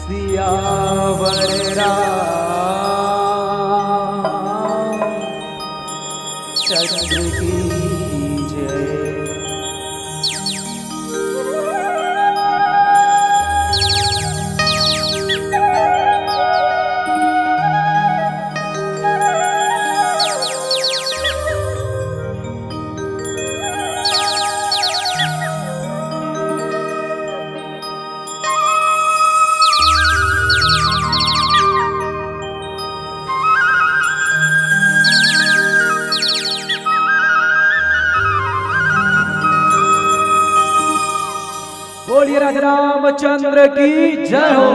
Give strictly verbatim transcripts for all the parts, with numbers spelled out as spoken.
सियावर रामचंद्र की जय। बोलिए राजा रामचंद्र की जय हो।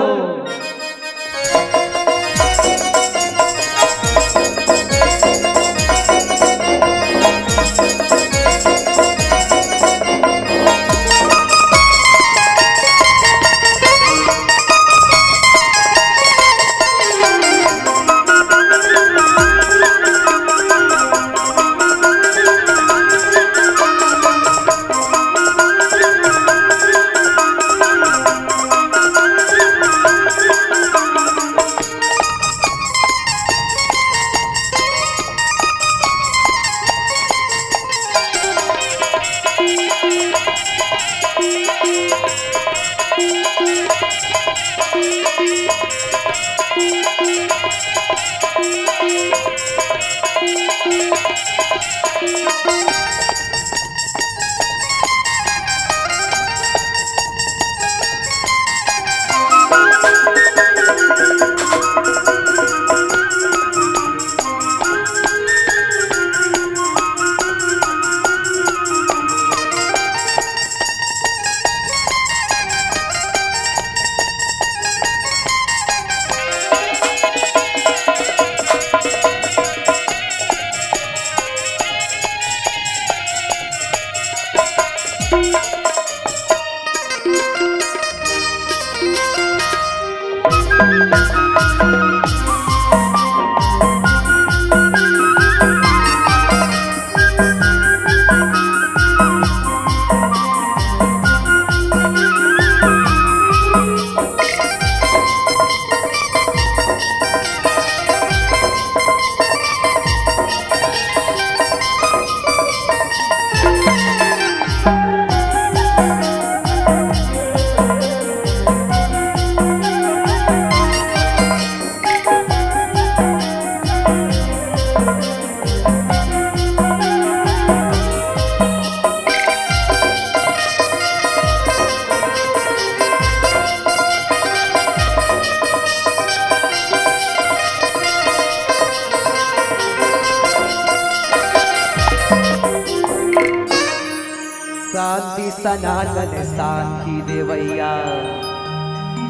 शांति सनातन शांति देवैया,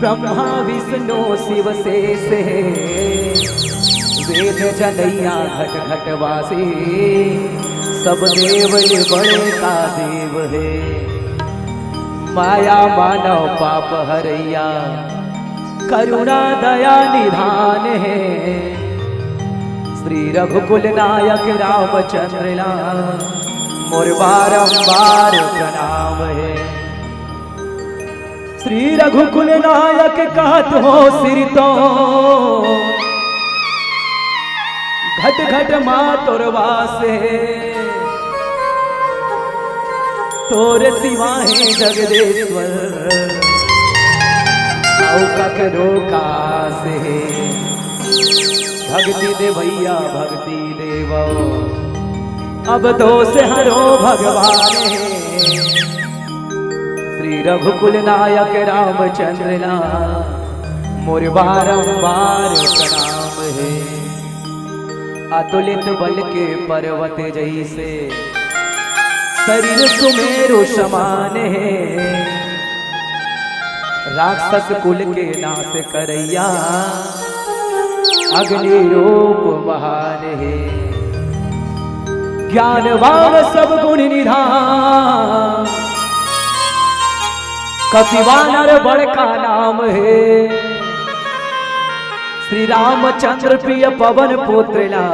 ब्रह्मा विष्णु शिव शेष हे। वेद जनैया घट घट वासी, सब देव ले बड़े का देव हे। माया मानव पाप हरैया, करुणा दया निधान हे। श्री रघुकुल नायक रामचंद्र ला मोर बारंबार प्रणाम हे। श्री रघुकुल नायक कहत हो सिर तो, घट घट मा तोर वास हे। तोर सिवा हे जगदेश्वर, अउ ककरो कास हे। भक्ति दे भैया, भक्ति देवो, अब दोष हरो भगवान हे। श्री रघुकुल नायक रामचंद्र ला मोर बारंबार प्रणाम हे। अतुलित बल के पर्वत जैसे, शरीर सुमेरु समान हे। राक्षस कुल के नाश करैया, अग्नि रूप महान हे। ज्ञानवान सब गुण निधान, कपिवानर बड़का नाम हे। श्री रामचंद्र प्रिय पवन पुत्र ला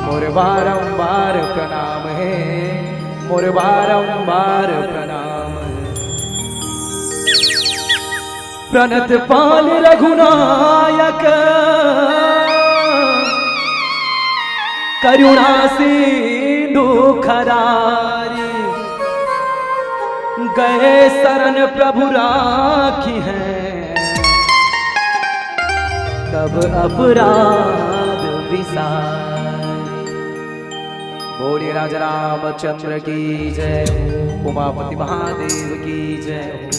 मोर बारंबार प्रणाम हे, मोर बारंबार प्रणाम हे। प्रणत पाल रघुनायक, करुणा सिंधु खरारी, गए शरण प्रभु राखी हैं, तब अपराध विसारी। बोलिए राजा रामचंद्र की जय हो, उमापति महादेव की जय हो,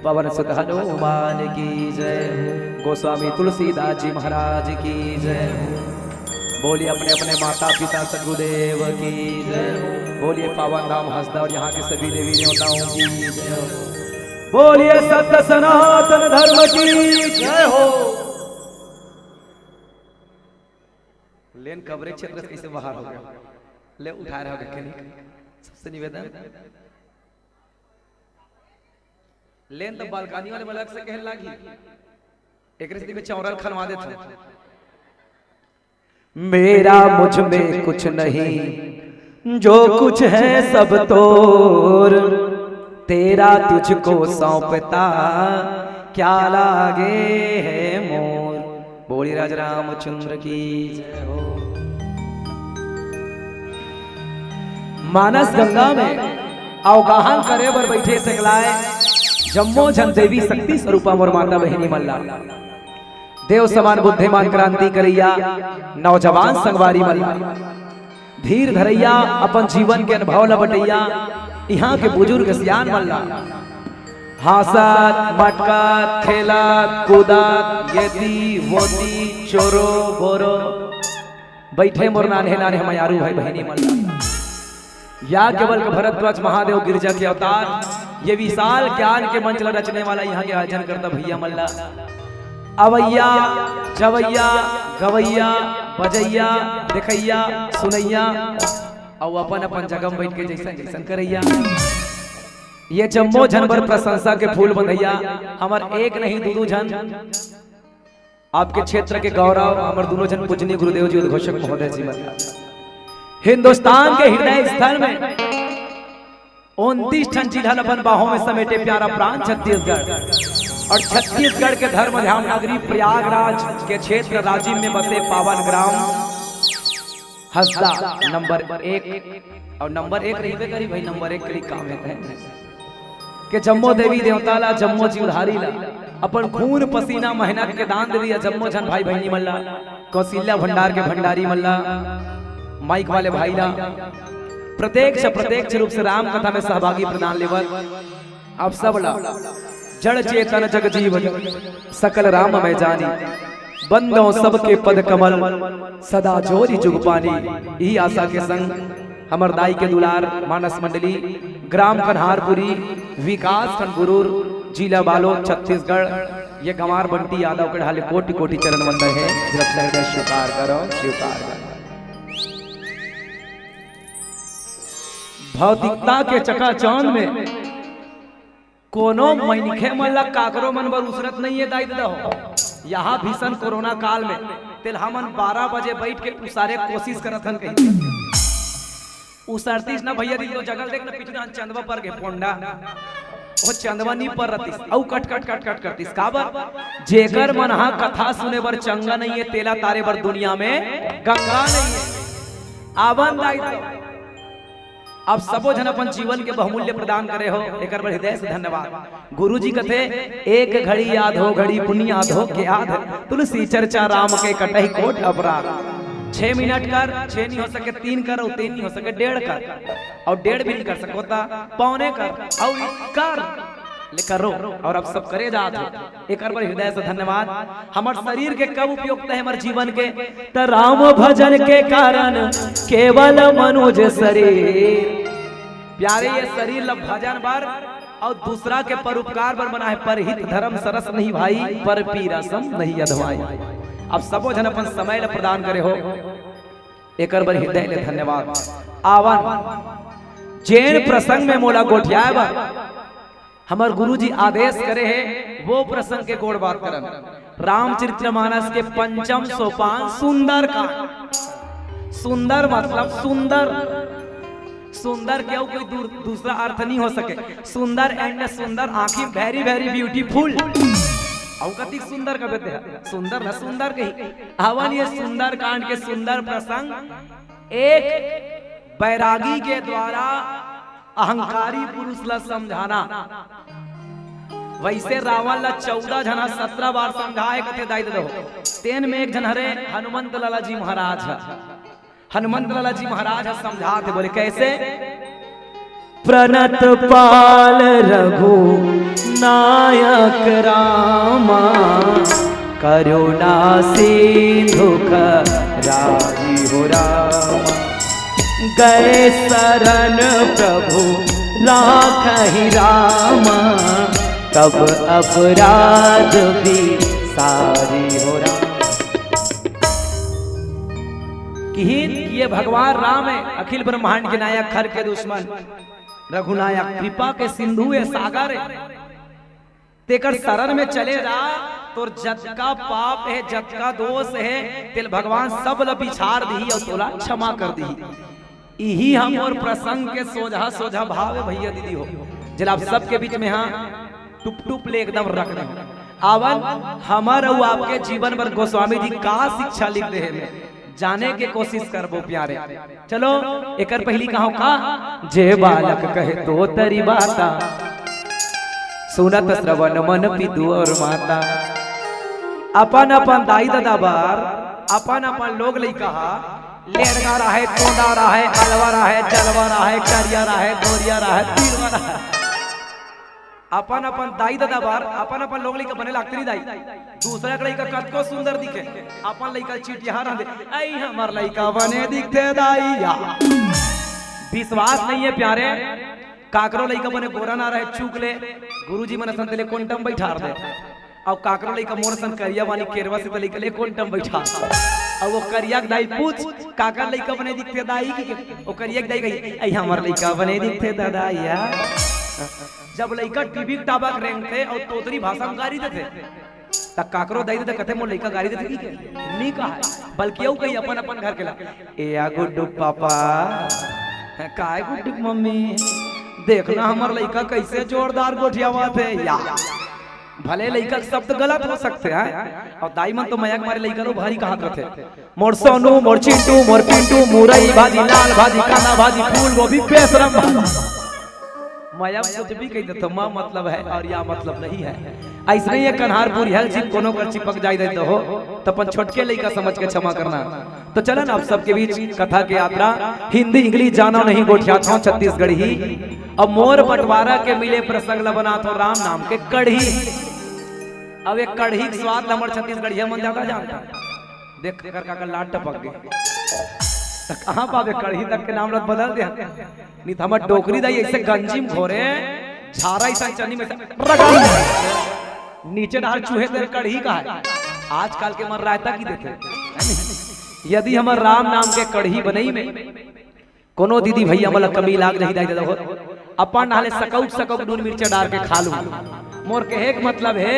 पवन सुत हनुमान की जय हो, गोस्वामी तुलसीदास जी महाराज की जय हो। बोलिए अपने अपने माता पिता सदगुरुदेव की जय हो। बोलिए पावन धाम हंसदा और यहाँ के सभी देवी देवताओं की जय हो। बोलिए सत्य सनातन धर्म की जय हो। लेन कवरेज क्षेत्र से कैसे बाहर हो गया, ले उठा रहा होगा कि नहीं? सबसे निवेदन, लेन तो बालकनी वाले बलक से कहन लागी, एक रिश्ते में चौरल खनवा देता। मेरा मुझ में कुछ नहीं, जो कुछ है सब तोर, तेरा तुझको सौंपता, क्या लागे है मोर। बोलिए राज रामचंद्र की जय हो। मानस गंगा में अवगाहन करे बर बैठे सकलाय जम्मो झन देवी शक्ति स्वरूपा मोर माता बहिनी मन ला, देव समान बुद्धिमान क्रांति करैया नौजवान संगवारी मन ला, धीर धरैया अपन जीवन के अनुभव ला बटैया इहाँ के बुजुर्ग सियान मन ला, हाँसत मटकत खेलत कूदत येती वोती चोरो बोरो बैठे मोर नान्हे नान्हे मयारू भाई बहिनी मन ला। या केवल के भरद्वाज महादेव गिरजा के अवतार, ये विशाल ज्ञान के मंच ला रचने वाला यहाँ के आयोजन करता भैया मन ला। अवैया, जवैया, गवैया, बजैया, देखैया, सुनैया, अउ अपन अपन जगह में बैठ के जैसन जैसन करैया। ये जम्मो झन बर प्रशंसा के फूल बंधैया, हमर एक नहीं दू दू झन आपके क्षेत्र के गौरव हमर दूनों झन पूजनीय गुरुदेव जी उद्घोषक महोदय जी मन। हिंदुस्तान के हृदय स्थल में उनतीस ठन जिला ल अपन बाहों में समेटे प्यारा प्रांत छत्तीसगढ़, और छत्तीसगढ़ के धर्म ध्यान नगरी प्रयागराज के क्षेत्र राजिम में बसे पावन ग्राम हंसदा नंबर एक, और नंबर एक रहिबे करी भाई, नंबर एक के लिए काम है के जम्मो देवी देवता ला, जम्मो जीवधारी ला, अपन खून पसीना मेहनत के दान दे दिया जम्मो झन भाई बहिनी मन ला, कौशल्या भंडार के भंडारी मन ला, माइक वाले भाई ला, प्रत्यक्ष अप्रत्यक्ष रूप से राम कथा में सहभागी प्रदान लेवत आप सब ला जड़ चेतन जग जीव सकल राम मैं जानी, बंदो सबके पद कमल सदा जोरी जुग पानी। यही आशा के संग हमर दाई के दुलार मानस मंडली, ग्राम कन्हारपुरी, विकास खंड गुरूर, जिला बालोद, छत्तीसगढ़, ये गंवार बंटी यादव के ढाले कोटि कोटि चरण वंदन है। जब सहृदय स्वीकार करो, स्वीकार करो। भौतिकता के चकाचौंध में कोनो मनखे मन ला काकरो मन बर उसरत नहीं है दाई ददा हो। यहाँ भीषण कोरोना काल में तेल हमन बारह बजे बैठ के उसारे कोशिश करत हन कहीं। उसरतीस ना भैया, दिन तो जगल देख ना, पिछले हम चंदवा पर गे पोंडा, वो चंदवा नहीं पर रतिस, अउ कट कट कट कट करतिस। काबर? जेकर मन हा कथा सुने बर चंगा नहीं है, तेला तारे बर दुनिया में गंगा नहीं है। आवन दाई तो आप सबो झन अपन जीवन के बहुमूल्य प्रदान करे हो, एकर बर हृदय से धन्यवाद। गुरुजी कथे, "एक घड़ी याद हो घड़ी पुनि याद हो के याद, तुलसी चर्चा राम के कटही कोट अपराध।" छह मिनट कर, छह नहीं हो सके तीन कर, और तीन नहीं हो सके डेढ़ कर, और डेढ़ भी नहीं कर सको ता पौने कर, और कर, ले करो, और आप सब करे जात हो। एकर बर हृदय से धन्यवाद। हमर शरीर के कब उपयोगिता है हमर जीवन के? त राम भजन के कारण केवल मनुज शरीर। प्यारे, ये शरीर ल भजन बर और दूसरा के परोपकार बर बना है, परहित धर्म सरस नहीं भाई, पर पी रसम नहीं अधवाई। आप सबो झन अपन समय ल प्रदान करे हो, एकर बर हृदय ले धन्यवाद। आवन, जेन प्रसंग में मोला गोठियाए बर हमर गुरुजी आदेश करे हे, वो प्रसंग के गोठ बात करन। रामचरितमानस के पंचम सोपान सुंदर कांड। सुंदर मतलब सुंदर, सुंदर के अउ कोई दूर, दूसरा अर्थ नहीं हो सके। सुंदर and सुंदर, आंखी very very beautiful। अउ कतिक सुंदर कबे ते, सुंदर न सुंदर कही। आवन ये सुंदर कांड के सुंदर प्रसंग, एक बैरागी के द्वारा अहंकारी पुरुष ला समझाना। वैसे रावण ला चौदह झन ह सत्रह बार समझाए कथे दाई ददा हो। तेन में एक झन हरे हनुमंत लाला जी महाराज ह। हनुमंत लाला जी महाराज ह समझात हे, बोले कैसे? प्रणत पाल रघु नायक रामा, करुणा सिंधु खराहि हो रामा। गए शरण प्रभु राखहि रामा, तब अपराध बिसारि हो रामा। किहिन कि ये भगवान राम हे, अखिल ब्रह्मांड के नायक, खर के दुश्मन, रघुनायक, कृपा के सिंधु हे, सागर हे। तेकर शरण में चले जा, तोर जतका पाप हे, जतका दोष हे, तेला भगवान सब ला बिसार दिही अउ तोला क्षमा कर दिही। इही ह मोर प्रसंग के सोझा सोझा भाव हे भैया दीदी हो, जेला आप सबके बीच में हा टुप टुप ले एकदम रख दे। आवन, हमर अउ आपके जीवन बर गोस्वामी जी का शिक्षा लिख दे हे, जाने के कोशिश करबो प्यारे। चलो, एकर पहिली कहां का, जे बालक कहे तो तरी बाता, सुनत श्रवण मन पितु और माता। अपन अपन दाई ददा बर, अपन अपन लोग लइका हा, लेड़गा रहे, तोंदा रहे, अलवा रहे, जलवा रहे, करिया रहे, गोरिया रहे, पीलवा रहे। अपन अपन दाई ददा बर अपन अपन लोग लइका बने लागथे नहीं दाई। दूसरा के लइका कतको सुंदर दिखे, अपन लइका चिटिया रहे, अई हमर लइका बने दिखथे दाई या। विश्वास नहीं हे प्यारे, काकरो लइका बने गोरा ना रहे चूक ले, गुरुजी मन असन तेला कोंटम बैठार दे। अउ काकरो लइका मोर सन करिया वाली केरवा से त लइका ले कोंटम बैठा। अउ वो करिया के दाई पूछ, काकर लइका बने दिखथे दाई कि के? वो करिया के दाई कही, अई हमर लइका बने दिखथे दादा या। जब लइका टीवी के टाबा के रेंगथे अउ तोतरी भाषा में गारी देथे, त काकरो दाई ददा कथे मोर लइका गारी देथे कि के? नी कहा, बल्कि अउ कही अपन अपन घर के ला, ए या गुड्डू पापा, काय गुड्डू मम्मी, देखना हमर लइका कैसे जोरदार गोठियावत हे या। भले लइका के शब्द गलत हो सकथे हैं, अउ दाई मन तो मया के मारे लइका लो भारी कहत रथे, मोर सोनू, मोर चिंटू, मोर पिंटू, मुरई भाजी, लाल भाजी, कांदा भाजी, फूल गोभी, बेशरम भाजी। मया कुछ भी कहि देथे, म मतलब हे अउ या मतलब नहीं हे। अइसने ये कन्हारपुर हल जी कोनो कर चिपक जाय दे तो हो, त अपन छोटके लइका समझ के क्षमा करना। तो चलन आप सबके बीच कथा के यात्रा, हिंदी English जानो नहीं गोठियाथों छत्तीसगढ़ी। अब मोर बंटवारा के मिले प्रसंग ल बनाथों राम नाम के कढ़ी। अब एक कढ़ी के स्वाद ल हमर छत्तीसगढ़िया मन ज्यादा जानता। देख कर काकर लार टपक गे। त कहां पाबे कढ़ी तक के नाम ल बदल दे। नहीं त हमर डोकरी दाई अइसे गंजी में घोरे, झारा अइसन चन्नी में से रगड़ दे। नीचे डाल चूहे तेरे कढ़ी का हे। आजकल के मन रायता की देथे। यदि हमर राम नाम के कढ़ी बनई में कोनो दीदी भैया मन ल कमी लाग जाही दाई ददा हो, अपन हाले सकउक सकउक नून मिर्चा डार के खा लूं। मोर कहे के मतलब हे,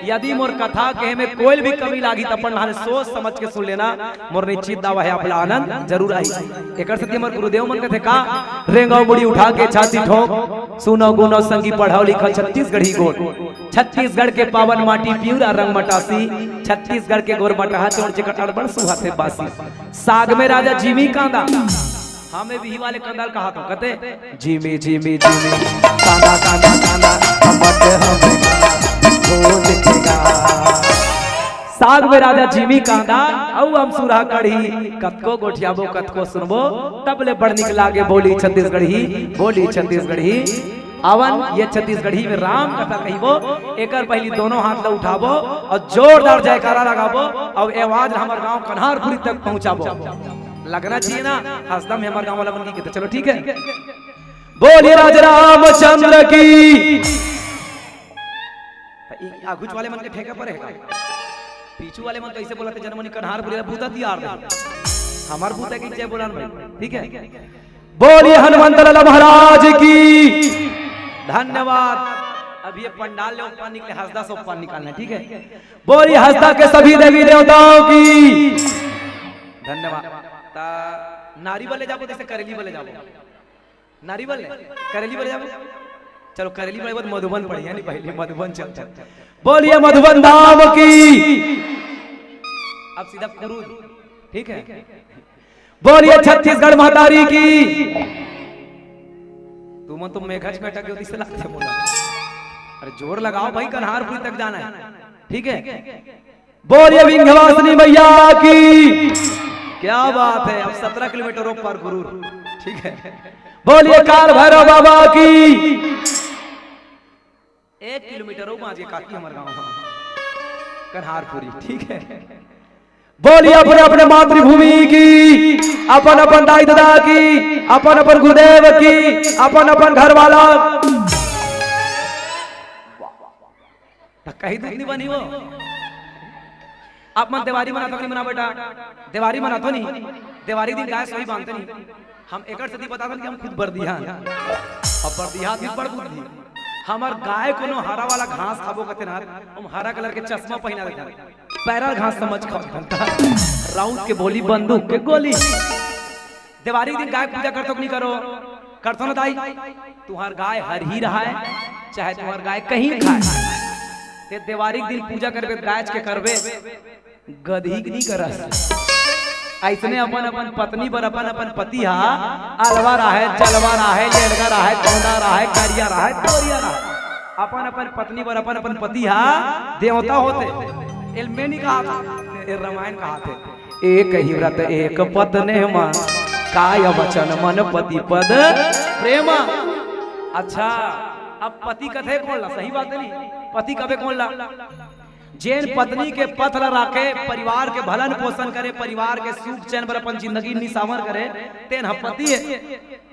यदि मोर कथा कहे में कोई भी कमी लागही त अपन हाले सोच समझ के सुन लेना। मोर निश्चित दावा हे आप ला आनंद जरूर आही। एकर सेती हमर गुरुदेव मन कथे का, रेंगव मुड़ी उठा के छाती ठोंक, सुनव गुनव संगी पढ़व लिखव छत्तीसगढ़ी गोठ। छत्तीसगढ़ के पावन माटी पिंवरा रंग मटासी, छत्तीसगढ़ के गोर मटहा चोर जेकर अड़बड़ सुहाथे बासी। साग में राजा जिमी कांदा, हमें बिही वाले कांदा ल कहाथों, कथे, जिमी, जिमी, जिमी, कांदा, कांदा, कांदा, हमट हमें गाना, ढोल के गा। साग में राजा जिमी कांदा, अउ अमसुरहा कढ़ी, कतको गोठियाबो, कतको सुनबो, तब ले बड़ निक लागे बोली छत्तीसगढ़ी, बोली छत्तीसगढ़ी। आवन ये छत्तीसगढ़ी में राम कथा कहिबो, एकर पहिली दोनों हाथ ल उठाबो अउ जोरदार जयकारा लगाबो अउ ये आवाज ल हमर गांव कन्हारपुरी तक पहुंचाबो। लगना चाहिए ना, हंसदा में हमर गांव वाला मन की कहते, चलो ठीक हे। बोलिए राजा रामचंद्र की। त ई आगुच वाले मन के ठेका पर हे का? पीछू वाले मन तो अइसे बोलथे, जनमनी कन्हारपुरी ला बूता तियार दे। हमर बूता की जय बोलान भाई, ठीक हे? बोलिए हनुमंत लाला महाराज की। धन्यवाद। अब ये पंडाल ले ऊपर निकले, हंसदा से ऊपर निकालना, ठीक हे? बोलिए हंसदा के सभी देवी देवताओं की। धन्यवाद। त नारी बले जाबो, जइसे करेली बले जाबो। नारी बले, करेली बले जाबो। चलो, करेली में मधुबन पढ़िया नहीं, पहले मधुबन चलते हैं। बोलिए मधुबन धाम की। अब सीधा कुरूद, ठीक है। बोलिए छत्तीसगढ़ महतारी की। तुमन तो मेघच में अटक गए हो, इसे लागथे मोला। अरे जोर लगाओ भाई, कन्हारपुरी तक जाना है, ठीक है। बोलिए विंध्यवासिनी मैया की। क्या बात है, अब सत्रह किलोमीटर ऊपर गुरूर, ठीक है। बोलिए काल भैरव बाबा की। एक किलोमीटर वो बाजे काकी हमर गांव ह, कन्हारपुरी, ठीक है। बोलिए अपने अपने मातृभूमि की, अपन अपन दाई ददा की, अपन अपन गुरुदेव की, अपन अपन घर वाला। त कही दूध नहीं बनी वो। आप मन देवारी मनाथो नहीं मना बेटा, देवारी मनाथो नहीं, देवारी दिन गाय सोई बांधते नहीं। हम एकर सेती बताथन कि हम खुद बरदिहा हन। अब बरदिहा भी बड़ बुद्धि। हमर गाय कोनो हरा वाला घास खाबो कथे ना, हम हरा कलर के चश्मा पहिना देथन। पैरा घास समझ खाथन। राउत के बोली बंदूक के गोली। देवारी के दिन गाय पूजा करथो कि नहीं करो? करथो ना दाई? तुहार गाय हरही रहाय, चाहे तुहार गाय कहीं खाय, ते देवारी के दिन पूजा करबे, गाय के करबे। गदही के नहीं करस। अइसने अपन अपन पत्नी बर अपन अपन पति हा अलवा राहय, जलवा राहय, लेड़गा राहय, धोंधा राहय, करिया राहय, तोरिया राहय। अपन अपन पत्नी बर अपन अपन पति हा देवता होथे। एल में नहीं कहा, ए रामायण कहा थे। एक ही व्रत एक पत्नी मा, काय वचन मन पति पद प्रेमा। अच्छा, अब पति कथे कोन ला? सही बात है नहीं? पति कबे कोन ला? जेन पत्नी के पथ ला राखे, परिवार के भलन पोषण करे, परिवार के सुख चैन बर अपन जिंदगी निसावर करे, तेन ह पति है।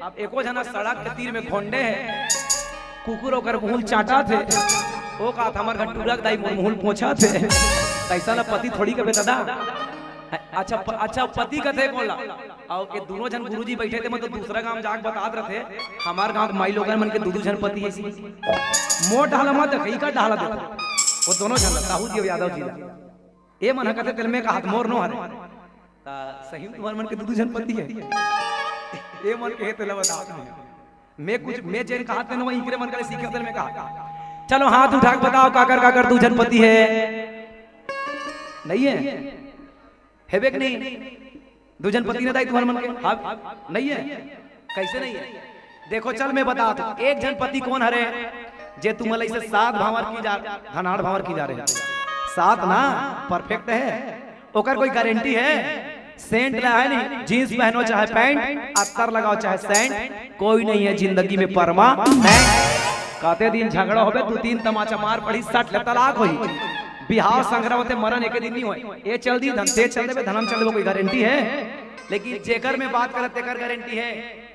अब एको झना सड़क के तीर में घोंडे है, कुकुर ओकर मुहुल चाटा थे, ओ का हमर घर टूरा के दाई मोर मुहुल पोंछा थे, तैसा ला पति थोड़ी कबे दादा। अच्छा प-, अच्छा पति कथे कोन ला? अउ ये दोनों झन गुरुजी बैठे थे, मतलब दूसरा गांव जाके बतात रथे, हमार गांव के माई लोगन मन के दू दू झन पति है। मोर डाहला मत देख, इकर डाहला देख, वो दोनों झन ला, साहू जी अउ यादव जी ला। ए मन ह कथे तेल में कहात मोर नो हरे। ता सही में तुम्हार मन के दू दू झन पति है। ए मन के हे तेला बतात नहीं। मैं कुछ, मैं जेन कहात ना, वही इकरे मन करे सीखे तेल में कहा। चलो हाथ उठा के बताओ, काकर काकर दू झन पति है? नहीं है? हेबे कि नहीं? दू झन पति न दाई तुम्हार मन के? हाँ, नहीं है? कैसे नहीं है? देखो, चल मैं बतात हूँ, एक झन पति कोन हरे, जे तुमन ला इसे सात भांवर की जा, धनाड़ भांवर की जा रहे। सात ना, परफेक्ट है, ओकर कोई गारंटी है? सेंट ला है नहीं, जींस पहनो चाहे पैंट, अत्तर लगाओ चाहे सेंट, कोई नहीं है जिंदगी में परमा है। काते दिन झगड़ा होबे, दू तीन तमाचा मार पड़ी, सट ले तलाक होई। बिहाव संग्रह होते, मरन एके दिन नहीं होए। ए चल दी धन, ते चल देबे, धनम चल देबे, कोई गारंटी है? लेकिन जेकर में बात करत तेकर गारंटी है।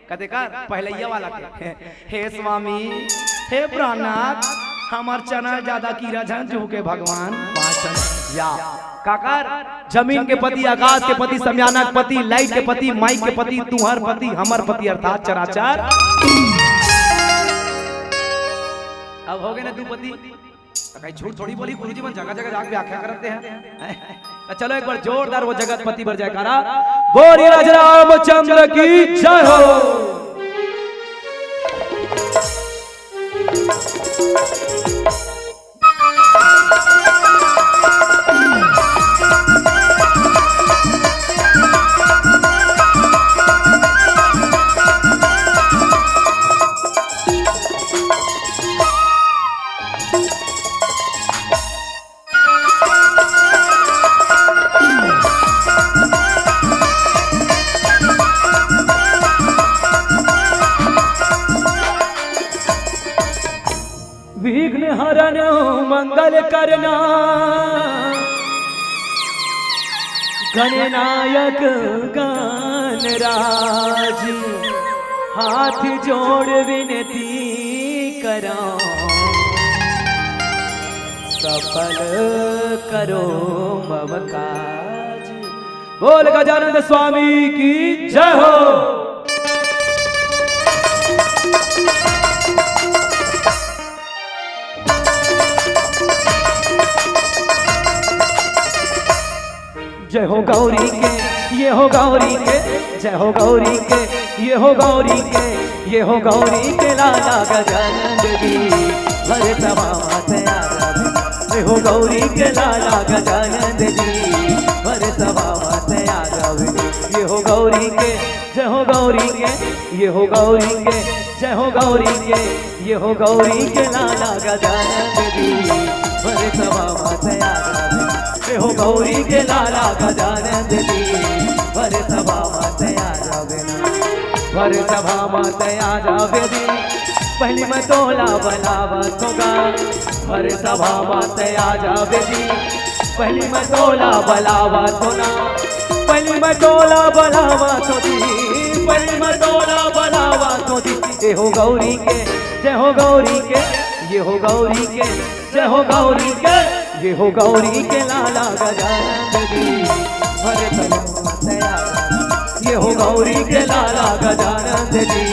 कते कर पहलैया वाला के। हे स्वामी, हे प्राणनाथ, हमर चना ज्यादा कीरा झन चुहके भगवान। पाँच चना या काकर जमीन के पति, आकाश के पति, समयानक पति, लाइट के पति, माइक के पति, तुहर पति, हमर पति अर्थात चराचर। अब हो गए ना दू पति। त कहीं झूठ थोड़ी बोली, गुरुजी मन जगह जगह जाके व्याख्या करते हैं। हैं? त चलो एक बार जोरदार वो जगतपति बर जयकारा। बोलिए राजा रामचंद्र की जय हो। विघ्न हरण मंगल करना, गणनायक गणराज, हाथ जोड़ विनती करा, सफल करो मम काज। बोल गजानंद स्वामी की जय हो। जय हो गौरी के, ये हो गौरी के, जय हो गौरी के, ये हो गौरी के, ये हो गौरी के लाला गजानंद जी, भरे सभा माते आ जावे। ये हो गौरी के लाला गजानंद जी, भरे सभा माते आ जावे। ये हो गौरी के, जय हो गौरी के, ये हो गौरी के, जय हो गौरी के, ये हो गौरी के लाला गजानंद जी, भरे सभा माते आ जावे। ये हो गौरी के लाला गजानंद जी, भरे सभा माते आ जावे ना। भरे सभा माते आ जावे जी, पहली मैं तोला बलावत होगा। भरे सभा माते आ जावे जी, पहली मैं तोला बलावत होना। पहली मैं तोला बलावत होती, पहली मैं तोला बलावत होती। ये हो गौरी के, जय हो गौरी के, ये हो गौरी के, जय हो गौरी के, ये हो गौरी के लाला गजानंद जी, भरे सभा माते आ जावे। ये हो गौरी के लाला गजानंद जी,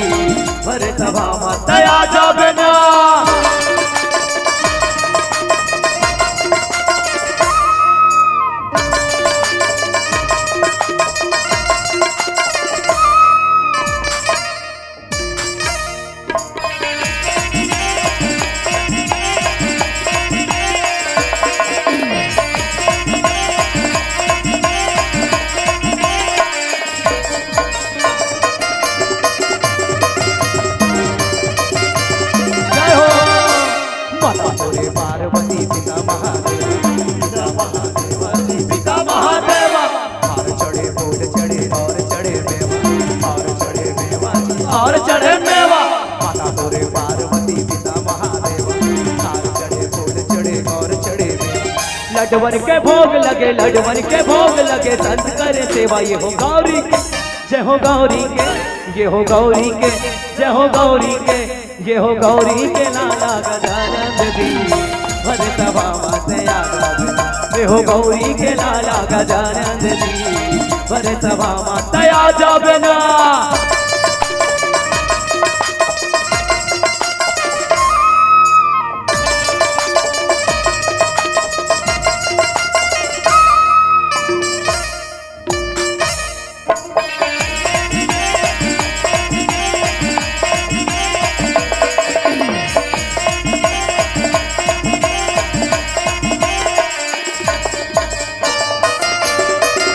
भरे सभा माते आ जावे ना। जय हो। माता मोरे पार्वती पिता महादेव, पिता महादेव जी, पिता महादेवा। हार चढ़े, फूल चढ़े और चढ़े मेवा, हार चढ़े मेवा जी, और चढ़े मेवा। माता मोरे पार्वती पिता महादेव, हार चढ़े, फूल चढ़े और चढ़े मेवा। लडवन के भोग लगे, लडवन के भोग लगे, संत करे सेवा। ये हो गौरी के, जय हो गौरी के, ये हो गौरी के, जय हो गौरी के, ये हो गौरी के लाला गजानंद जी, भरे सभा माते आ जावे ना। ये हो गौरी के लाला गजानंद जी, भरे सभा माते आ जावे ना।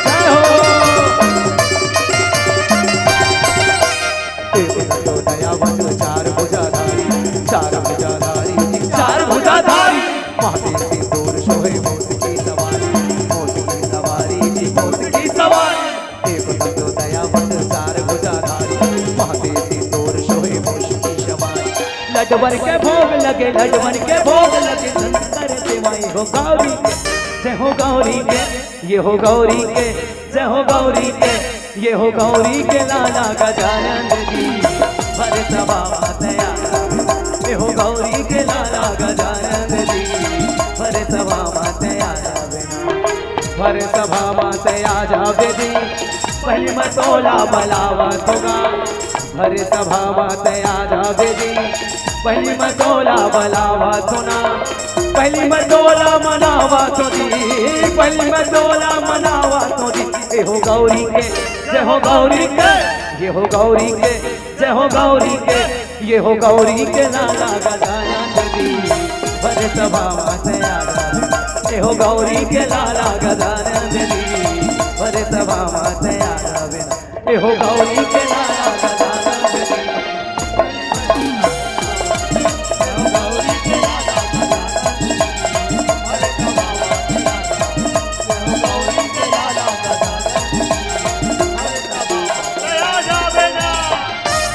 जय हो। एक दंतो दयावंत चार भुजाधारी, चार भुजाधारी, चार भुजाधारी। माथे सिंदूर शोभे मोत की सवारी, मोत की सवारी जी, मोत की सवारी। एक दंतो दयावंत चार भुजाधारी, माथे सिंदूर शोभे मोत की सवारी। लडवन के भोग लगे, लडवन के भोग लगे, संत करे सेवा। ये हो गौरी के, जय हो गौरी के, ये हो गौरी के, जय हो गौरी के, ये हो गौरी के लाला गजानंद जी, भरे सभा माते आ जावे। ये हो गौरी के लाला गजानंद जी, भरे सभा माते आ जावे ना। भरे सभा माते आ जावे जी, पहली मैं तोला बलावत होगा। भरे सभा माते आ जावे जी, पहली मैं तोला बलावत होना। पहली मैं तोला मनावत होती, पहली मैं तोला मनावत होती। ये हो गौरी के, जय हो गौरी के, ये हो गौरी के, जय हो गौरी के, ये हो गौरी के लाला गजानंद जी, भरे सभा माते आ जावे। ये हो गौरी के लाला गजानंद जी, भरे सभा माते आ जावे। ये हो गौरी के लाला गजानंद जी।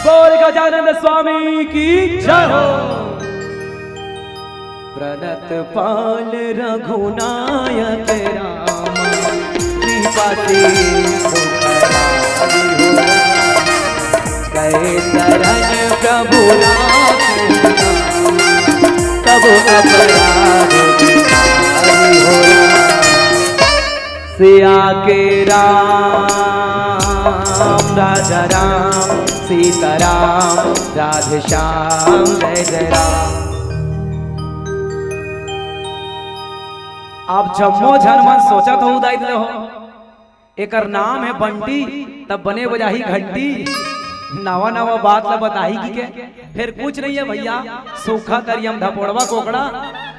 बोल गजानंद स्वामी की जय हो। प्रणत पाल रघुनायक राम, कृपा सिंधु करुणानिधि हो। गए शरण प्रभु नाथ, तब अपराध विचारी हो। सिया के राम, राजा राम, सीताराम, राधे श्याम, जय जय राम। आप जम्मो झन मन सोचत हो उदाई दे हो, एकर नाम हे बंटी, तब बने बजाही घंटी। नवा नवा बात ला बताही कि के, फेर कुछ नहीं हे भइया, सूखा तरिया म धपोड़वा कोकड़ा,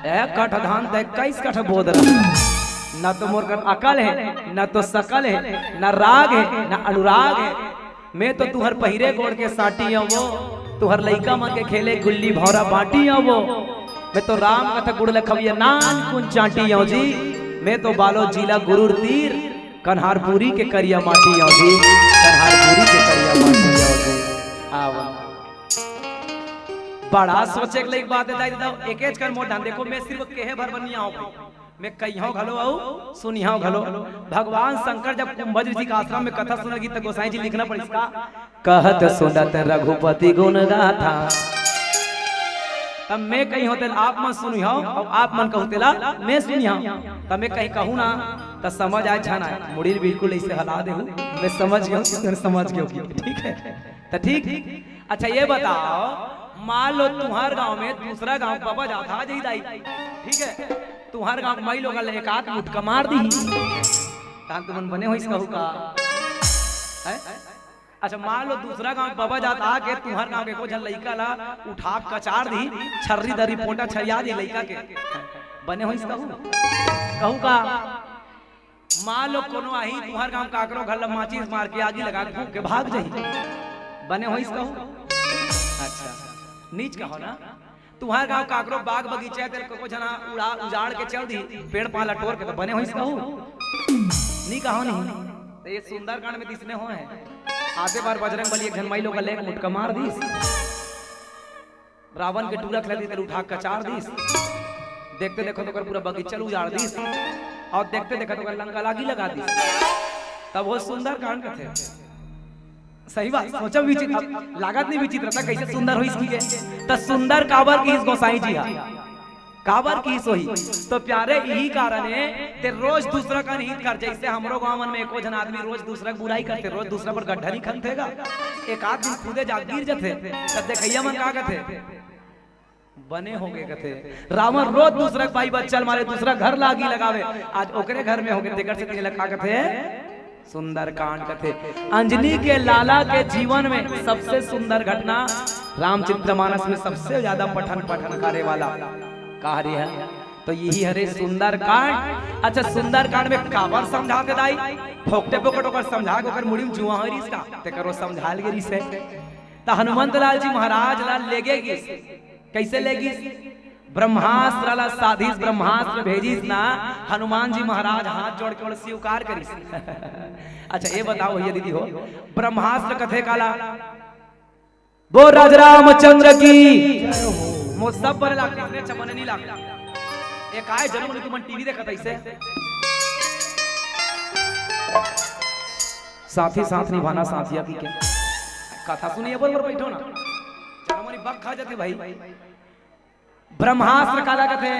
एक कठ धान त इक्कीस कठ बोदरा। न तो मोर कर अकल हे, न तो सकल हे, न राग हे, न अनुराग हे। मैं तो तुहर पहिरे गोड़ के साटी हंव वो, तुहर लइका मन के खेले गुल्ली भौंरा बांटी हंव वो। मैं तो राम कथा गुड़ लखविया नानकुन चांटी हंव जी। मैं तो बालोद जिला गुरूर तीर, कन्हारपुरी के करिया माटी हंव जी, कन्हारपुरी के करिया माटी हंव जी। आव। बड़ा सोचे के लइक बात हे दाई ददा, एकेच कर मोर ढान देखो, मैं सिर्फ केहे भर बनिया हंव भाई। मैं कहिहंव घलो अउ सुनिहंव घलो। भगवान शंकर जब कुंभज ऋषि के आश्रम में कथा सुनत गिस त गोसाई जी लिखना पड़िस का, कहत सुनत रघुपति गुण गाथा। तब मैं कहिहंव तेला आप मन सुनिहंव अउ आप मन कहू तेला मैं सुनिहंव। तब मैं कहीं कहूं ना त समझ आय झन आय, मुड़ी ल बिल्कुल अइसे हला देहू, मैं समझ गेंव, तुमन समझ गेव कि, ठीक हे? त ठीक। अच्छा ये बताव, मान लो तुंहर गांव में दूसरा गांव के बबा जात हे, आ जाही दाई, ठीक हे, तुंहर गांव के माईलोगन ला एक आध मुटका मार दिही, तहान तुमन बने होइस कहू का? हैं? अच्छा मान लो दूसरा गांव के बबा जात आके तुंहर गांव के एको झन लइका ला उठा के कचार दिही, छर्री दरी पोटा छरिया दिही लइका के, बने होइस कहू? कहू का? मान लो कोनो आही, तुंहर गांव काकरो घर ला माचिस मार के, आगी लगा के, फूंक के भाग जाही, बने होइस कहू? अच्छा, नीच कहो ना, तुंहर गांव काकरो बाग बगीचा हे, तेला कोनो झन उड़ा, उजाड़ के चल दिही, पेड़ पाला टोर के, त बने होइस कहू? नी कहो नहीं। त ये सुंदरकांड में अइसने होय हे, आते बार बजरंग बली एक झन माईलोगन ला एक मुटका मार दिस। रावण के टूरा खेलत रहिस, तेला उठा के कचार दिस। देखते देखत ओकर पूरा बगीचा ल उजाड़ दिस, अउ देखते देखत ओकर लंका ल आगी लगा दिस। तब वो सुंदरकांड कथे। सही बात, सोचा विचित्र, अब लागत नहीं विचित्र त कइसे सुंदर होइस कहिके। त सुंदर काबर किहिस गोसाई जी हा? काबर किहिस होही? त प्यारे इही कारण हे, ते रोज दूसरा कन हित कर, जइसे हमरो गांव मन में एको झन आदमी रोज दूसरा के बुराई करथे, रोज दूसरा पर गड्ढा नहीं खनथे गा, एक आध दिन खुदे जा गिर जथे, त देखइया मन का कथे, बने होगे कथे। रावण रोज दूसरा के बाई बच्चा ल मारे, दूसरा घर ला आगी लगावे, आज ओकरे घर में होगे, तेकर सेती एला का कथे? सुंदरकांड कथे। अंजनी के लाला के जीवन में सबसे सुंदर घटना, रामचरितमानस में सबसे ज्यादा पठन पठन करे वाला का हरे हे? त इही हरे सुंदरकांड। अच्छा, सुंदरकांड में काबर समझाथे दाई? फोकटे फोकट ओकर समझा के ओकर मुड़ी में जुआं होय रिहिस का? तेकर वो समझाय ल गे रिहिस हे। त हनुमंत लाल जी महाराज ला लेगे गिस। कइसे लेगिस? ब्रह्मास्त्र ला साधिस, ब्रह्मास्त्र भेजिस ना, हनुमान जी महाराज हाथ जोड़ के ओला स्वीकार करिस। अच्छा, ये बताव भइया दीदी हो, ब्रह्मास्त्र कथे काला? बोल राज रामचंद्र की। मोर सब बने लागथे, इसने अच्छा बने नहीं लागथे। ए काय जनम ले तुमन टीवी देखत अइसे? साथी साथ निभाना साथिया की के। कथा सुनिए, बरोबर बैठो ना। जनम ले बक खा जाथे भाई। ब्रह्मास्त्र काला कथे?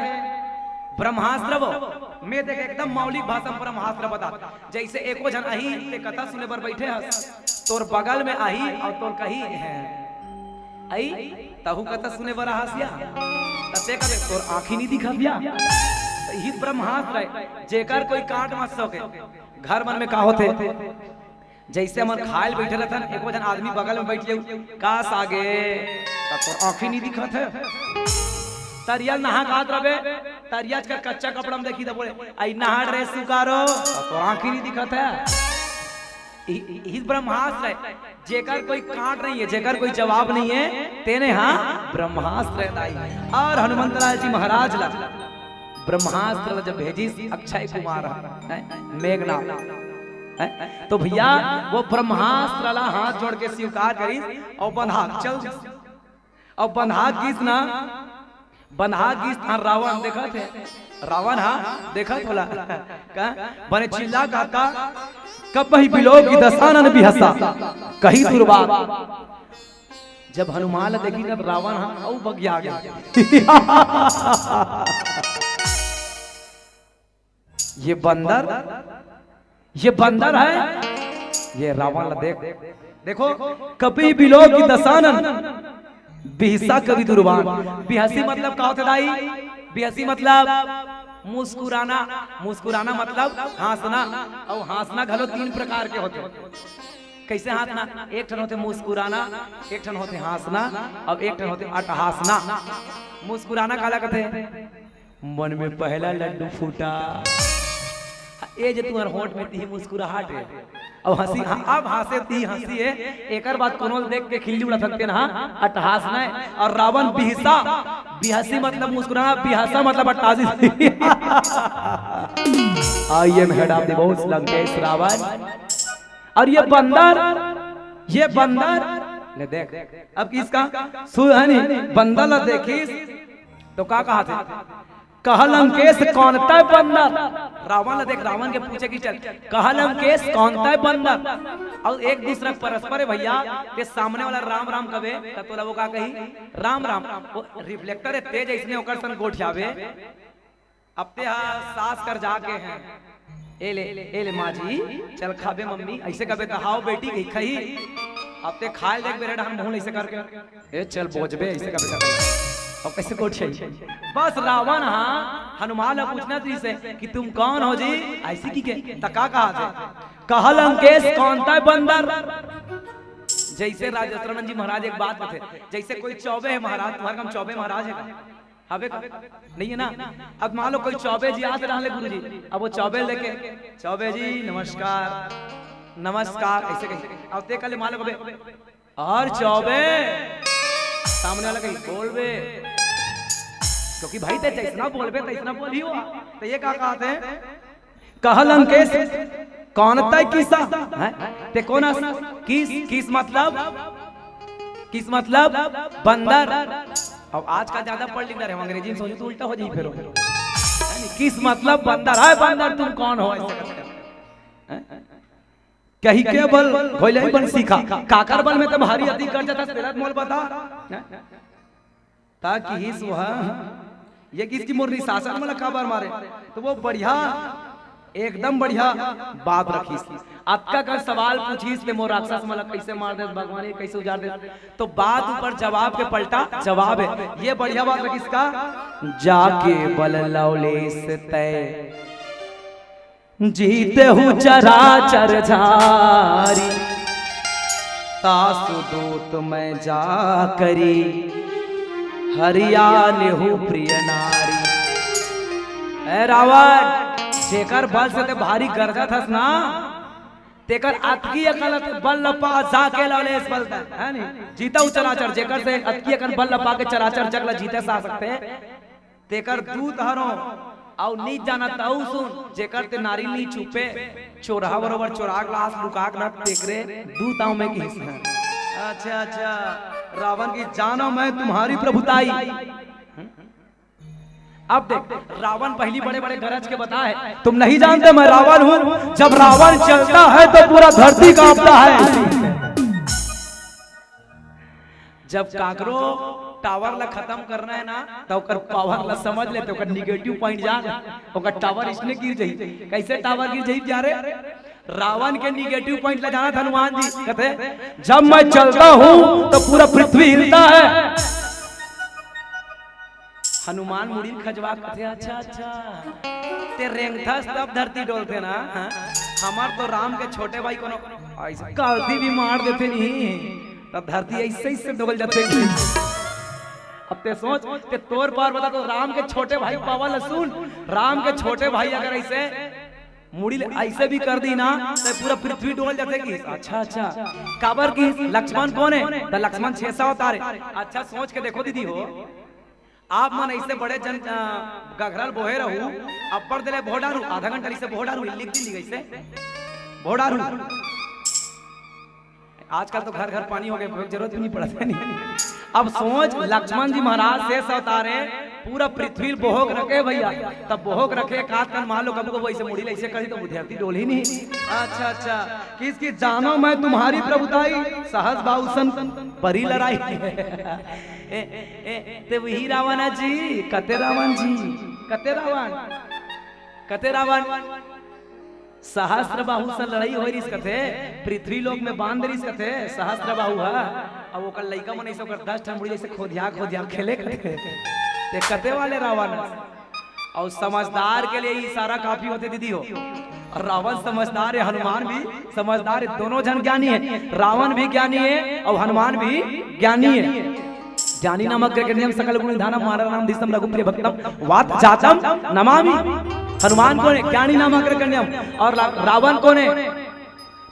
ब्रह्मास्त्र वो, मैं देख एकदम मौलिक भाषा में ब्रह्मास्त्र बता। जइसे एको झन आही, ते कथा सुने बर बैठे हस, तोर बगल में आही अउ तोर कही, "हैं, अई, तहू कथा सुने बर आहस या?" त ते कबे, "तोर आँखी नहीं दिखत या?" त इही ब्रह्मास्त्र हे, जेकर कोई काट मत सके। घर मन में का होथे? जइसे हमन खाय ल बइठे रथन, एको झन आदमी बगल में बइठ लेव, "का सागे, त तोर आँखी नहीं दिखत हे?" तरिया ल नहा के आत रबे, तरिया च कर कच्चा कपड़ा में देखही त बोले, "अई नहा रे सुकारो, त तोर आँखी नहीं दिखत हे।" इ-, इ-, इही ब्रह्मास्त्र हे, जेकर कोई काट नहीं हे, जेकर कोई जवाब नहीं हे, तेने हा ब्रह्मास्त्र हे दाई। अउ हनुमंत लाल जी महाराज ला ब्रह्मास्त्र ला जब भेजिस अक्षय कुमार ह, हैं, मेघनाथ, हैं, त भइया वो ब्रह्मास्त्र ला हाथ जोड़ के स्वीकार करिस अउ बंधा के चल दिस। अउ बंधा के गिस ना, बंधा के गिस, तहां रावण देखत हे, रावण हा देखत हे ओला, का बने चिल्ला कहत, "कबहि बिलोकि दसानन बिहसा, कही दुर्वात।" जब हनुमान ला देखिस ना, त रावण हा अउ बगिया गे। ये बंदर, ये बंदर हे, ये रावण ला देख। देखो, कबहि बिलोकि दसानन, बिहसा कहि दुर्वात। बिहसी मतलब का होथे दाई? बिहसी मतलब मुस्कुराना, मुस्कुराना मतलब हाँसना। अउ हाँसना घलो तीन प्रकार के होथे। कइसे हाँसना? एक ठन होथे मुस्कुराना, एक ठन होथे हाँसना, अउ एक ठन होथे अटहासना। मुस्कुराना काला कथे? मन में पहला लड्डू फूटा, ए जे तुँहर होंठ में तिही मुस्कुराहट हे। अब हँसी, अब हाँसे तिही हँसी हे, एकर बाद कोनो ल देख के खिल्ली उड़ा सकते ना, अटहासना हे। अउ रावन बिहसा, बिहसी मतलब मुस्कुराना, बिहसा मतलब अट्ठासी। I am head of the boss Lankesh Ravan. अउ ये बंदर, ये बंदर, ले देख, अब किसका सुन हे नी, बंदर ला देखिस तो का कहाथे? कह लंकेश कौन तय बंदर? रावन ला देख, रावन के पूछे कि चल, कह लंकेश कौन तय बंदर? अउ एक दूसरा परस्पर हे भइया, के सामने वाला राम राम कबे, त तोला वो का कही? राम राम। वो रिफ्लेक्टर हे तेज, अइसने ओकर सन गोठियावे। अब ते हा सास कर जाके हे, ए ले, ए ले माँ जी, चल खाबे मम्मी, अइसे कबे त हाव बेटी कही खही। अब ते खाय ल देख बेरे डहन मुँह ल अइसे करके, ए चल बोजबे, अइसे कबे करके। अब कइसे गोठियाही? बस रावन हा हनुमान ला पूछना रहिसे कि तुम कौन हो जी, अइसे कहिके, त का कहाथे? कह लंकेश कौन तय बंदर। जइसे राज दशरथ जी महाराज एक बात कथे, जइसे कोई चौबे हे महाराज, तुँहर गाँव चौबे महाराज हे का? हवे का? नइ हे ना? अब मान लो कोई चौबे जी आत रहले गुरुजी, अब वो चौबे ल देख के, "चौबे जी नमस्कार, नमस्कार," अइसे कही। अब ते कले मान लो कबे, "अउ चौबे," सामने वाला कही, "बोलबे," क्योंकि भाई ते जइसना बोलबे तइसना बोलही हुआ। त ये का कहाथे? कह लंकेश कौन तय किसा? हैं? ते कोन अस? किस, किस मतलब, किस मतलब बंदर। अब आजकल ज्यादा पढ़ लिख रहे हो, अंग्रेजी में सोचो तो उल्टा हो जाई फेर। यानी किस मतलब बंदर हे, बंदर तुम कौन हो? अइसे करके, हैं? कहिके बल घोइलही बन सीखा, काकर बल में त भारी अति कर जाता, तेला मोला बता। हैं? त किहिस वो, ये किहिस कि मोर निशासन मन ला काबर मारे? त वो बढ़िया, एकदम बढ़िया बात रखिस। अतका कन सवाल पूछिस, ते मोर राक्षस मन ला कइसे मार देस भगवान, ये कइसे उजार देस? त बात ऊपर जवाब के पलटा जवाब हे। ये बढ़िया बात रखिस का? जाके बल लवलेस तय जीते हूँ चराचर झारी, तासु दूत मैं जा करी, हरियाने हूँ प्रिय नारी। ए रावन, जेकर बल से ते भारी गरजत हस ना, तेकर अतकी अकल बल ल पा जाके लवलेस बल तय, हे नी? जीते हूँ चराचर, जेकर से अतकी अकन बल ल पा के चराचर जग ल जीते सा सकथे। तेकर दूत हरंव, अउ नी जानत तहूँ सुन, जेकर ते नारी ल नी छुपे, चोरहा बरोबर चोरा के लास लुका के ना तेकरे दूत आंव मैं किहिस। अच्छा, अच्छा, रावन किहिस जानो मैं तुम्हारी प्रभुताई। अब देख, रावन पहिली बड़े-बड़े गरज के बताय, तुम नहीं जानते मैं रावन हूँ, जब रावन चलता है तो पूरा धरती कांपता है। जब काकरो टावर ला खतम करना हे ना, त ओकर पावर ला समझ ले, त ओकर निगेटिव पॉइंट जान, ओकर टावर इसने गिर जाही। कइसे टावर गिर जाही प्यारे? रावन के निगेटिव पॉइंट ला जानत हनुमान जी कथे, जब मैं चलता हूँ तो पूरा पृथ्वी हिलता है। हनुमान मुड़ी ल खजवा कथे, अच्छा, अच्छा, ते रेंगथस तब धरती डोलथे ना, हाँ? हमर तो राम के छोटे भाई कोनो अइसे गलती भी मार देथे नहीं, त धरती अइसे, अइसे डोल जाथे। अब ते सोच, ते तोर पार बता तो राम के छोटे भाई पावर ल सुन, राम के छोटे भाई अगर अइसे मुड़ी ल अइसे भी कर दी ना, त पूरा पृथ्वी डोल जाथे किहिस। अच्छा, अच्छा, काबर किहिस? लक्ष्मण कोन हे? त लक्ष्मण छेसा अवतार हे। अच्छा, सोच के देखो दीदी हो, आप मन अइसे बड़े जन, अ, गघरा ल बोहे रहू, अब्बड़ देले भोडारू, आधा घंटा अइसे भोडारू, लिख दी अइसे, भोडारू। आजकल तो घर घर पानी हो गे, कोई जरूरत भी नहीं पड़त हे, नहीं। अब सोच, लक्ष्मण जी महाराज शेष अवतार हे, पूरा पृथ्वी ल बोहोक रखे भइया, तब बोहोक रखे, कात कन मान लो कभू कभू अइसे मुड़ी ल अइसे करी तो बुद्धियाती डोलही नहीं। अच्छा, अच्छा, किहिस कि जानो मैं तुम्हारी प्रभुताई, सहस बाहु सन परी लड़ाई। ए, ए, ते उही रावन जी, कते रावन जी, कते रावन, कते रावन। सहस्त्र बाहु से लड़ाई होय रिहिस कथे, पृथ्वी लोक में बांध रिहिस कथे सहस्त्र बाहु ह। अब ओकर लइका मन अइसे ओकर दस ठन मुड़ी अइसे खोधिया खोधिया खेले कथे। ते कते वाले रावन? अउ समझदार के लिए इशारा काफी होथे दीदी हो। अउ रावण समझदार हे, हनुमान भी समझदार हे, दोनों झन ज्ञानी हे। रावण भी ज्ञानी हे अउ हनुमान भी ज्ञानी हे। ज्ञानी नाम अग्रगण्यम सकल गुण निधानम मानव नाम धीशम रघुप्रिय भक्तम वात जातम नमामि। हनुमान कोन हे? ज्ञानी नाम अग्रगण्यम। अउ रा-, रावण कोन हे?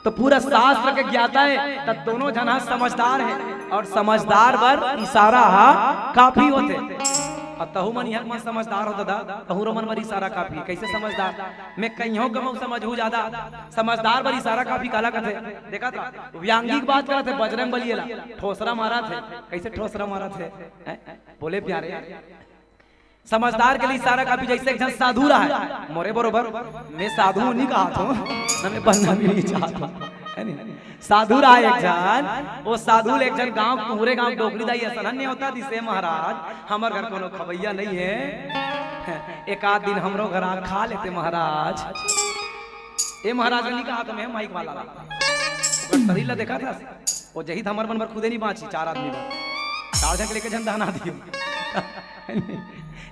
त पूरा शास्त्र के ज्ञाता हे, त दोनों झन ह समझदार हे, अउ समझदार बर इशारा ह काफी होथे। अउ तहू मन इहाँ मन समझदार हो दादा, तहूरो मन बर इशारा काफी हे। कइसे समझदार? मैं कहियों कमऊ समझहूँ जादा। समझदार बर इशारा काफी काला कथे? देखत रह, व्यंगिक बात करत हे, बजरंग बली एला ठोसरा मारत हे। कइसे ठोसरा मारत हे? हैं? बोले प्यारे, समझदार के लिए इशारा काफी। जइसे एक झन साधु रहय, मोरे बरोबर, मैं साधु नइ कहत हँव, ना मैं बनना भी नइ चाहत हँव, हे नी? साधु रहय एक झन, ओ साधु ल एक झन गाँव, पूरे गाँव डोकरी दाई असन नेवता दिस, "ए महाराज, हमर घर कोनो खवइया नइ हे, एक आध दिन हमरो घर आ खा लेते महाराज।" ए महाराज नइ कहत हँव मैं, माइक वाला ला। ओकर शरीर ला देखत हस? ओ जही त हमर मन बर खुदे नइ बाँची, चार आदमी बर। चार झन के लेके झन दहना दियो।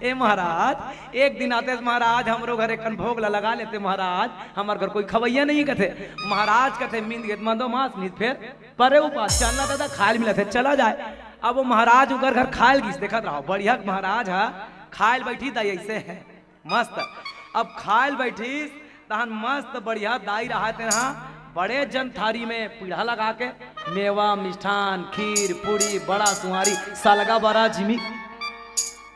ए महाराज, एक दिन आते महाराज, हमरो घर एक कन भोग ला लगा लेते महाराज, हमर घर कोई खवइया नइ हे कथे। महाराज कथे, "मिंध गे त मंदो मास, नइ त फेर परे उपास, चल ना दादा, खाय ल मिलत हे, चला जाय।" अब ओ महाराज उकर घर खाय ल गिस, देखत रहो, बढ़िया महाराज ह खाय ल बइठिस दाई, अइसे हे। मस्त। अब खाय ल बइठिस, तहन मस्त बढ़िया दाई रहय तेन ह, बड़े जन थारी में पीढ़ा लगा के, मेवा, मिष्ठान, खीर, पूड़ी, बड़ा, सुहारी, सलगा, बरा, जिमी।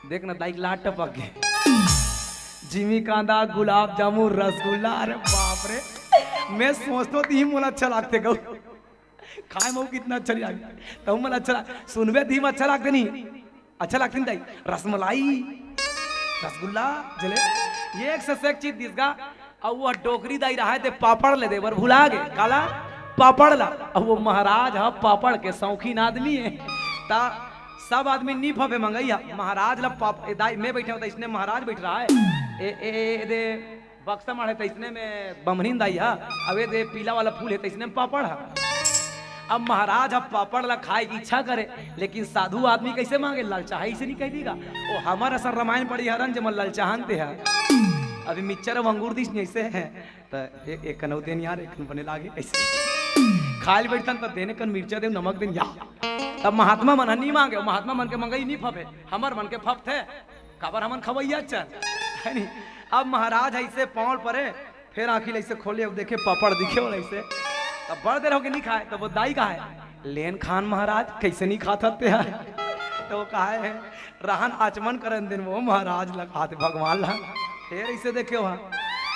देख ना, दाई के लार टपक गे। जिमी कांदा, गुलाब जामुन, रसगुल्ला, अरे बाप रे। मैं सोचथों त इही मोला अच्छा लागथे गऊ। खाय म अउ कितना अच्छा नइ लागय। तहू मन अच्छा लाग-, सुनबे त इही म अच्छा लागथे नहीं? अच्छा लागथे नहीं दाई? रसमलाई, रसगुल्ला, जलेबी, एक से एक चीज दिस गा। अउ ओ डोकरी दाई रहय ते पापड़ ले दे बर भुला गे। काला? पापड़ ला। अउ ओ महाराज ह पापड़ के शौकीन आदमी हे। त सब आदमी नइ फफे मंगई ह। महाराज ला पाप-, ए दाई, मैं बइठे हँव त इसने महाराज बइठ रहय। ए, ए, ए, ए दे बक्सा माढ़े त इसने में बमनीन दाई ह, अउ ए दे पीला वाला फूल हे त इसने में पापड़ ह। अब महाराज ह पापड़ ला खाय के इच्छा करे, लेकिन साधु आदमी कइसे मांगे? ललचाही से नइ कहि दिही गा। ओ हमर असन रमायन पढ़े हरन जेमन ललचाहन ते ह। अभी मिक्चर अउ अंगूर दिस नइ अइसे हे। त ए-, एक कन अउ देन यार, एक कन बने लागे अइसे। खाय ल बइठथन त देन एक कन मिर्चा देन, नमक देन या। तब महात्मा मन ह नइ मांगे, महात्मा मन के मंगई नइ फफे, हमर मन के फफथे। काबर हमन खवइया चन, हे नी? अब महाराज अइसे पाँव ल परे, फेर आँखी ल अइसे खोले, अउ देखे पापड़ दिखे ओला अइसे। तब बड़ देर होगे नइ खाय, तब ओ दाई कहय, "लेन खान महाराज, कइसे नइ खाथस ते ह?" त ओ कहय, "रहन आचमन करन देन ओ महाराज ला," कहत हे भगवान ला। फेर अइसे देखे ओ ह,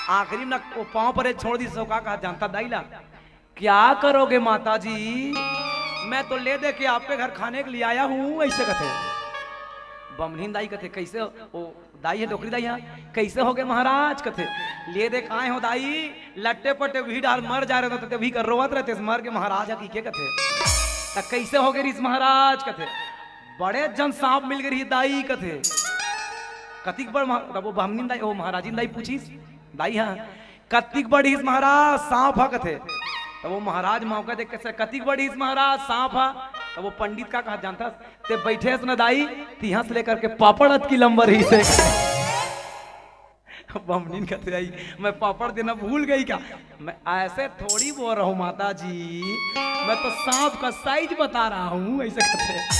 आखिरी म ना ओ पाँव परे छोड़ दिस, ओ का कहत जानथस दाई ला? "क्या करोगे माता जी? मैं तो ले दे के आपके घर खाने के लिए आया हूँ," अइसे कथे। बमनीन दाई कथे, "कइसे हो?" ओ दाई हे, डोकरी दाई ह, "कइसे होगे महाराज?" कथे, "ले दे के आय हँव दाई, लट्टे पट्टे उही डाहर मर जाय रहतेंव, त उही कर रोवत रहतेस, मर गे महाराज ह कहिके," कथे। "त कइसे होगे रिहिस महाराज?" कथे, "बड़े जन साँप मिल गे रिहिस दाई," कथे। "कतिक बड़ महा-," तब ओ बमनीन दाई, ओ महाराजिन दाई पूछिस, दाई ह, "कतिक बड़ रिहिस महाराज साँप ह?" कथे। तब ओ महाराज मौका देख के, "कतिक बड़ रिहिस महाराज साँप ह?" तब ओ पंडित का कहत जानथस, "ते बइठे हस न दाई, तिहाँ से लेकर के पापड़ अतकी लंबा रिहिस हे।" बमनीन कथे, "दाई, मैं पापड़ देना भूल गई क्या?" "मैं ऐसे थोड़ी बोल रहा हूँ माता जी, मैं तो साँप का साइज बता रहा हूँ," अइसे कथे।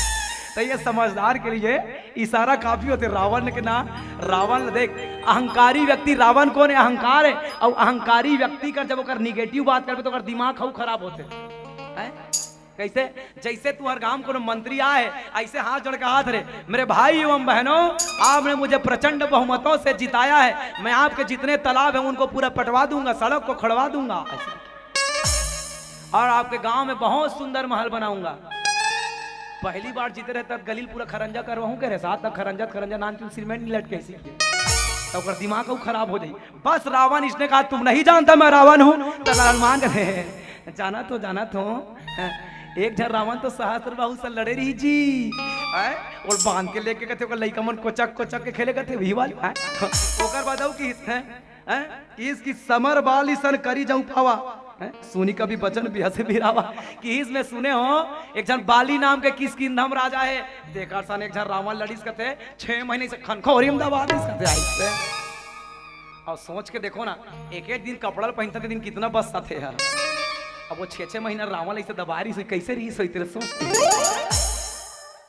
त ए समझदार के लिए इशारा काफी होथे। रावण के ना, रावण ल देख, अहंकारी व्यक्ति, रावण कोन हे? अहंकार हे। अउ अहंकारी व्यक्ति कर जब ओकर निगेटिव बात करबे त ओकर दिमाग हउ खराब होथे। हैं? कइसे? जइसे तुँहर गाँव कोनो मंत्री आय हे, अइसे हाथ जोड़ के कहत रहे, "मेरे भाई एवं बहनों, आपने मुझे प्रचंड बहुमतों से जिताया है, मैं आपके जितने तालाब हैं उनको पूरा पटवा दूंगा, सड़क को खड़वा दूंगा।" अइसे। "और आपके गांव में बहुत सुंदर महल बनाऊंगा।" पहली बार जीते रहे तब गली ल पूरा खरंजा करवाहूं कहे रहे, साथ तक खरंजा, खरंजा नान चुन सीमेंट नइ लटके अइसे। त ओकर दिमाग हउ खराब हो जाही। बस रावण इसने कहा, "तुम नहीं जानता मैं रावण हूँ।" त हनुमान कथे, "जानत हँव, जानत हँव।" एक झन रावण तो सहस्त्र बाहु से लड़े रहिस जी। हैं? अउ बांध के लेके कथे, ओकर लइका मन कोचक कोचक के खेले कथे, उही वाली। हैं? ओकर बाद अउ किहिस, हैं? हैं? किहिस कि समर बाली सन करी जहूँ पावा। हैं? सुनि कपि बचन बिहसे बिरावा। किहिस मैं सुने हँव, एक झन बाली नाम के किष्किंधा म राजा हे, तेकर सन एक झन रावण लड़िस कथे, छह महीना से खनखोरी म दबा दिस कथे, अइसे। अउ सोच के देखो ना, एक एक दिन कपड़ा ल पहिनता ते दिन कितना बस्ता थे यार। अब वो छह छह महीना रावण ऐसे दबा रही सोई, कैसे रही सोई तेरे सोच।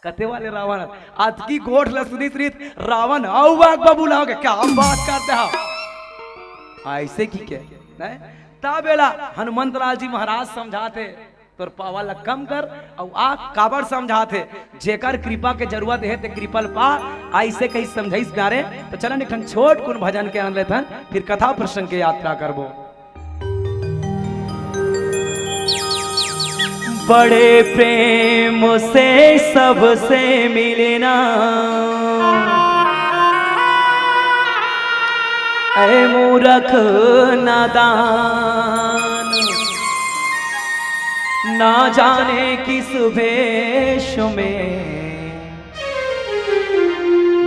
कते वाले रावण, अतकी गोठ ल सुनिस रहित रावण, "अउ बाग बाबू लाओगे, क्या हम बात करते हैं?" ऐसे की के, नहीं? तब एला हनुमंत लाल जी महाराज समझाते, "तोर पावर ला कम कर, अउ आ काबर समझाते, जेकर कृपा के जरूरत हे ते कृपा ल पा।" ऐसे कही समझाइस प्यारे। तो चलन एक ठन छोट कुन भजन के आनंद लेथन, फिर कथा प्रसंग के यात्रा करबो। बड़े प्रेम से सबसे मिलना, ऐ मूरख नादान, ना जाने किस भेष में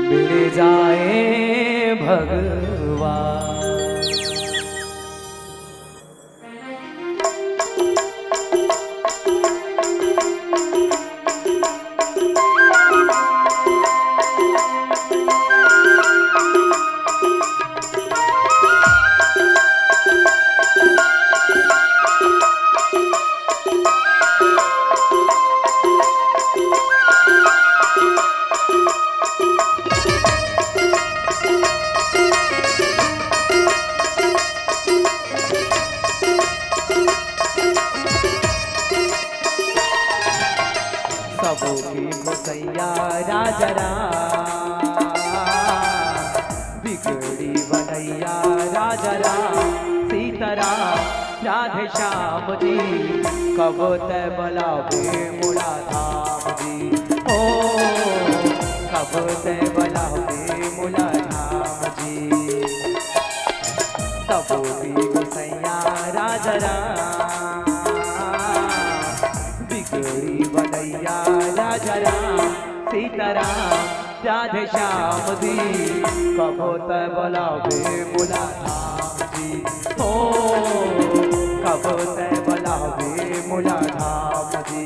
मिल जाए भगवान। सबकी गोसैया राजा राम, बिगड़ी बनैया राजा राम, सीताराम राधे श्याम जी। कब तै बलावे मोला धाम जी, ओ, कब तै बलावे मोला धाम जी। सबकी गोसैया राजा राम, बिगड़ी बनैया राजा राम, सीताराम राधे श्याम जी। कब तै बलावे मोला धाम जी, ओ, कब तै बलावे मोला धाम जी।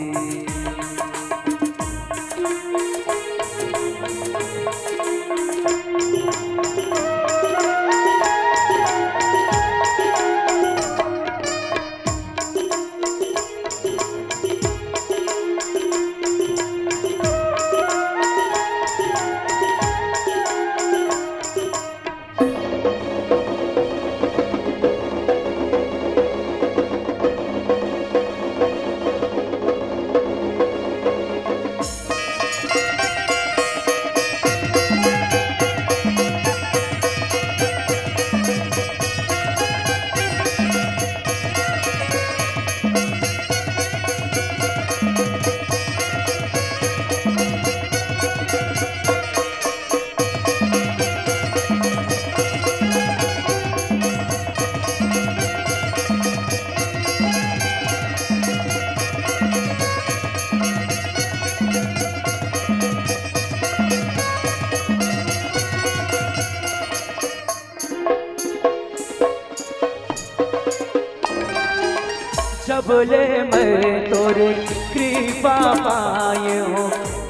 जब ले मैं तोरे कृपा पाए हो,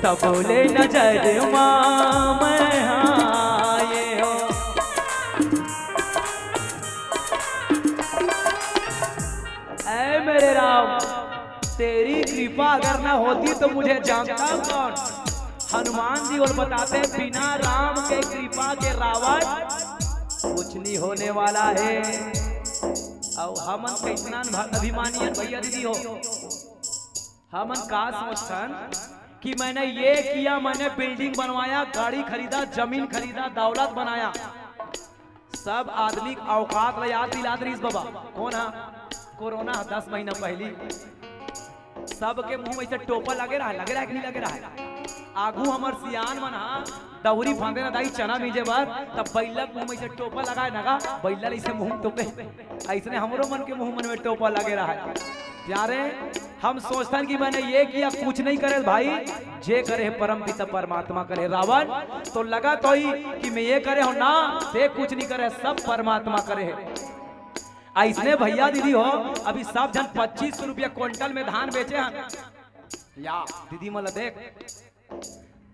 तब ले नजर मा मैं आए हो। ऐ मेरे राम, तेरी कृपा अगर ना होती तो मुझे जानता कौन? हनुमान जी और बताते, बिना राम के कृपा के रावण कुछ नहीं होने वाला है। अउ हमन कैसना अभिमानी हन भैया दीदी हो। हमन का सोचथन कि मैंने ये किया, मैंने बिल्डिंग बनवाया, गाड़ी खरीदा, जमीन खरीदा, दौलत बनाया। सब आदमी औकात ला याद दिलात रहिस बाबा। कौन हा? कोरोना दस महीना पहली सबके मुंह में ऐसे टोपा लगे रहा, लगे रहा कि नहीं लगे रहा? आगू हमर सियान मन हा दौरी फांदे ना दाई चना बीजे बर, तब बैलक मुंह में ऐसे टोपा लगाए नगा, बैला ऐसे मुंह में टोपे, ऐसने हमरो मन के मुंह मन में टोपा लगे रहा। प्यारे, हम सोचथन कि मैंने ये किया, कुछ नहीं करे भाई, जे करे है परम पिता परमात्मा करे। रावण तो लगा तो ही कि मैं ये करे हो ना, ते कुछ नहीं करे, सब परमात्मा करे है। ऐसने भैया दीदी हो, अभी सब झन पच्चीस सौ रुपया क्विंटल में धान बेचे हैं। या दीदी मन ला देख,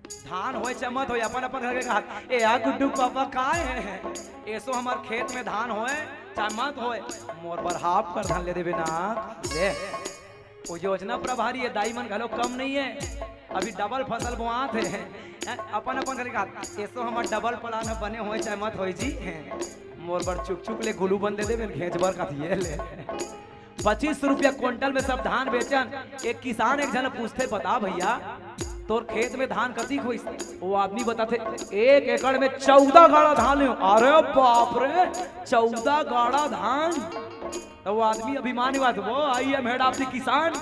धान होय चाहे मत होय, अपन अपन घर के कहा, ए आ गुड्डू पापा, काय हे? एसो हमर खेत में धान होय चाहे मत होय, मोर बर हाफ कर धान ले देबे ना। ले, वो योजना प्रभारी हे, दाई मन घलो कम नहीं हे, अभी डबल फसल बोआत हे। हैं, अपन अपन घर के कहा, एसो हमर डबल प्लान हे, बने होय चाहे मत होय जी। हैं, मोर बर चुक चुक ले गुलू बन दे देबे, घेंच बर कथिए ले। पच्चीस रुपया क्विंटल में सब धान बेचन। एक किसान एक झन पूछथे, बता भैया, तोर खेत में धान कतिक होइस? वो आदमी बताथे, एक एकड़ में चौदह गाड़ा धान हे। अरे बाप रे, चौदह गाड़ा धान। तो वो आदमी अभिमानी बात, वो, I am head of the किसान।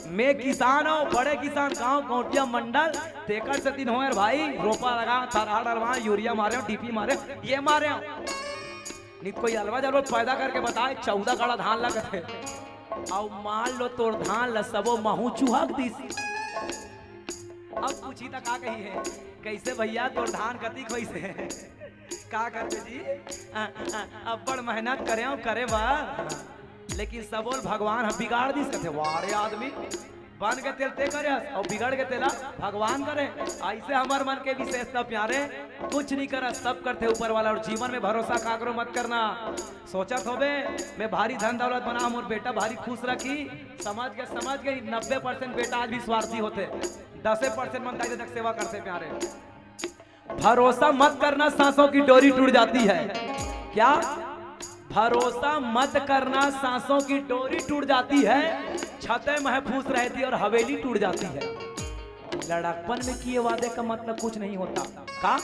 मैं किसान हूँ, बड़े किसान, गांव गौटिया मंडल। तेकर से दिन होए भाई, रोपा लगा, थरहा डलवा, यूरिया मारे, डीपी मारे, ये मारे। नहीं तो कोई अलवा जलवा पैदा करके बताए, चौदह गाड़ा धान लगत हे। अब मान लो तोर धान ल सबो महू चुहक दिस। अब पूछी त का कही हे, कैसे भैया तोर धान कतिक होइस हे? का करबे जी? अ, अ, अब्बड़ मेहनत करे हूँ करे बर, लेकिन सबोल भगवान ह बिगाड़ दिस कथे। वाह रे आदमी, बन के तेल ते करे हस अउ बिगड़ के तेला भगवान करे। ऐसे हमर मन के विशेषता प्यारे, कुछ नहीं करस, सब करथे ऊपर वाला। और जीवन में भरोसा काकरो मत करना। सोचत होबे, मैं भारी धन दौलत बना, मोर बेटा भारी खुश रखी, समझ के, समझ के, नब्बे परसेंट बेटा आज भी स्वार्थी होथे, दसे परसेंट मन दाई ददा के सेवा करथे प्यारे। भरोसा मत करना, सांसों की डोरी टूट जाती है। क्या? भरोसा मत करना, सांसों की डोरी टूट जाती है, छतें महफूज रहती और हवेली टूट जाती है। लड़कपन में किए वादे का मतलब कुछ नहीं होता। का?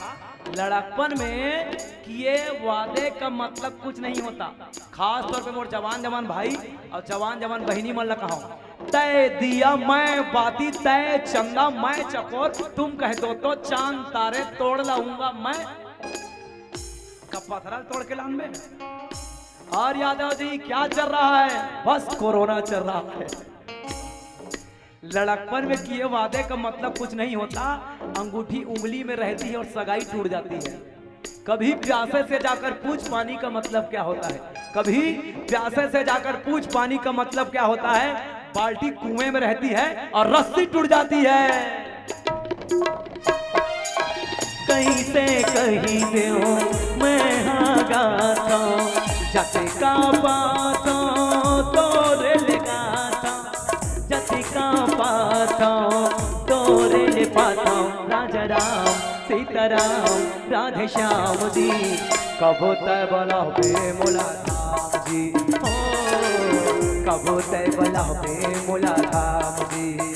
लड़कपन में किए वादे का मतलब कुछ नहीं होता। खास तौर पे मोर जवान जवान भाई और जवान जवान बहिनी मन ला कहूं, तय दिया मैं बाती, तय चंदा मैं चकोर, तुम कह दो तो चांद तारे तोड़ लाऊंगा मैं। कब पथरा तोड़ के लान में? और यादव जी, क्या चल रहा है? बस कोरोना चल रहा है। लड़कपन में किए वादे का मतलब कुछ नहीं होता, अंगूठी उंगली में रहती है और सगाई टूट जाती है। कभी प्यासे से जाकर पूछ, पानी का मतलब क्या होता है? कभी प्यासे से जाकर पूछ, पानी का मतलब क्या होता है? बाल्टी कुएं में रहती है और रस्सी टूट जाती है। कैसे कही देव मैं हाँ गाथों, जतिका पाथों तोरे ले गाथों, जतिका पाथों तोरे ले पाथों, राजा राम सीताराम राधे श्याम जी। कबो तय बलहबे मोला धाम जी, ओ, कबो तय बलहबे मोला धाम जी।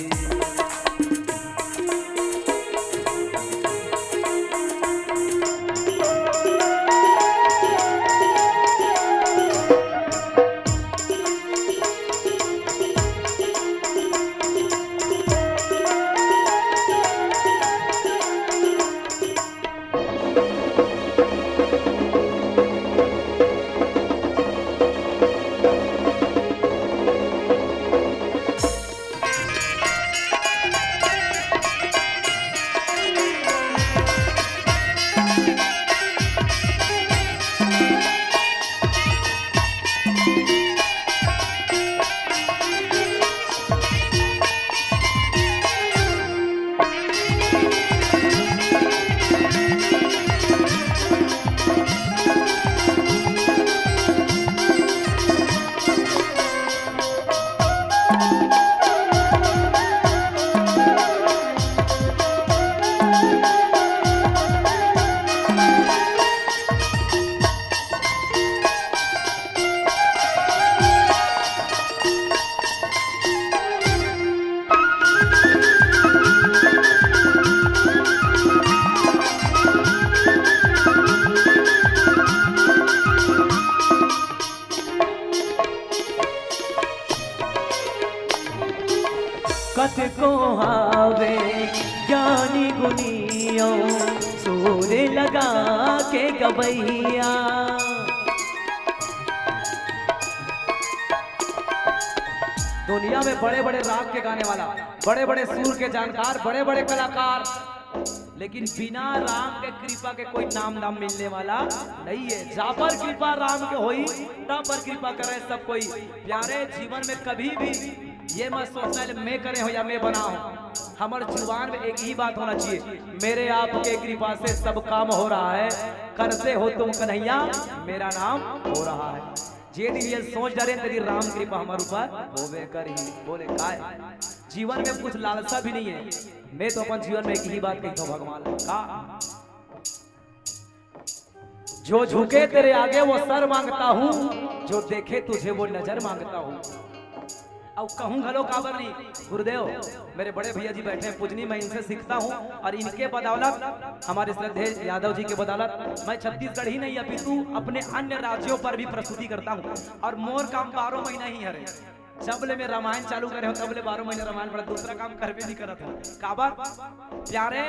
कतको हावे ज्ञानी गुनी अउ सुर लगा के गवैया। दुनिया में बड़े-बड़े राग के गाने वाला, बड़े-बड़े सुर के जानकार, बड़े-बड़े कलाकार, लेकिन बिना राम के कृपा के कोई नाम धाम मिलने वाला नहीं है। जापर कृपा राम के होई, तापर कृपा करे सब कोई। प्यारे, जीवन में कभी भी ये मत सोचना ले मैं करे हूं या मैं बना हूं। हमर जुबान में एक ही बात होना चाहिए, मेरे आपके कृपा से सब काम हो रहा है, करते हो तुम कन्हैया, मेरा नाम हो रहा है। जे दिन ये सोच डरे, तेरी राम कृपा हमर ऊपर होबे करही। बोले, "काय?" जीवन में कुछ लालसा भी नहीं है। मैं तो अपन जीवन में एक ही बात कहता हूँ भगवान ला, का? जो झुके तेरे आगे वो सर मांगता हूँ, जो देखे तुझे वो नजर मांगता हूँ। अब कहूँ घलो काबर नहीं, गुरुदेव, मेरे बड़े भैया जी बैठे हैं पूजनी, मैं इनसे सीखता हूँ और इनके बदौलत, हमारे श्रद्धेय यादव जी के बदौलत मैं छत्तीसगढ़ ही नहीं अपितु अपने अन्य राज्यों पर भी प्रस्तुति करता हूँ। और मोर काम बारह महीना ही हरे, जब ले मैं रामायण चालू करे हूँ तब ले बारह महीना रामायण पढ़ा, दूसरा काम करबे नहीं करत हूँ। काबर? प्यारे,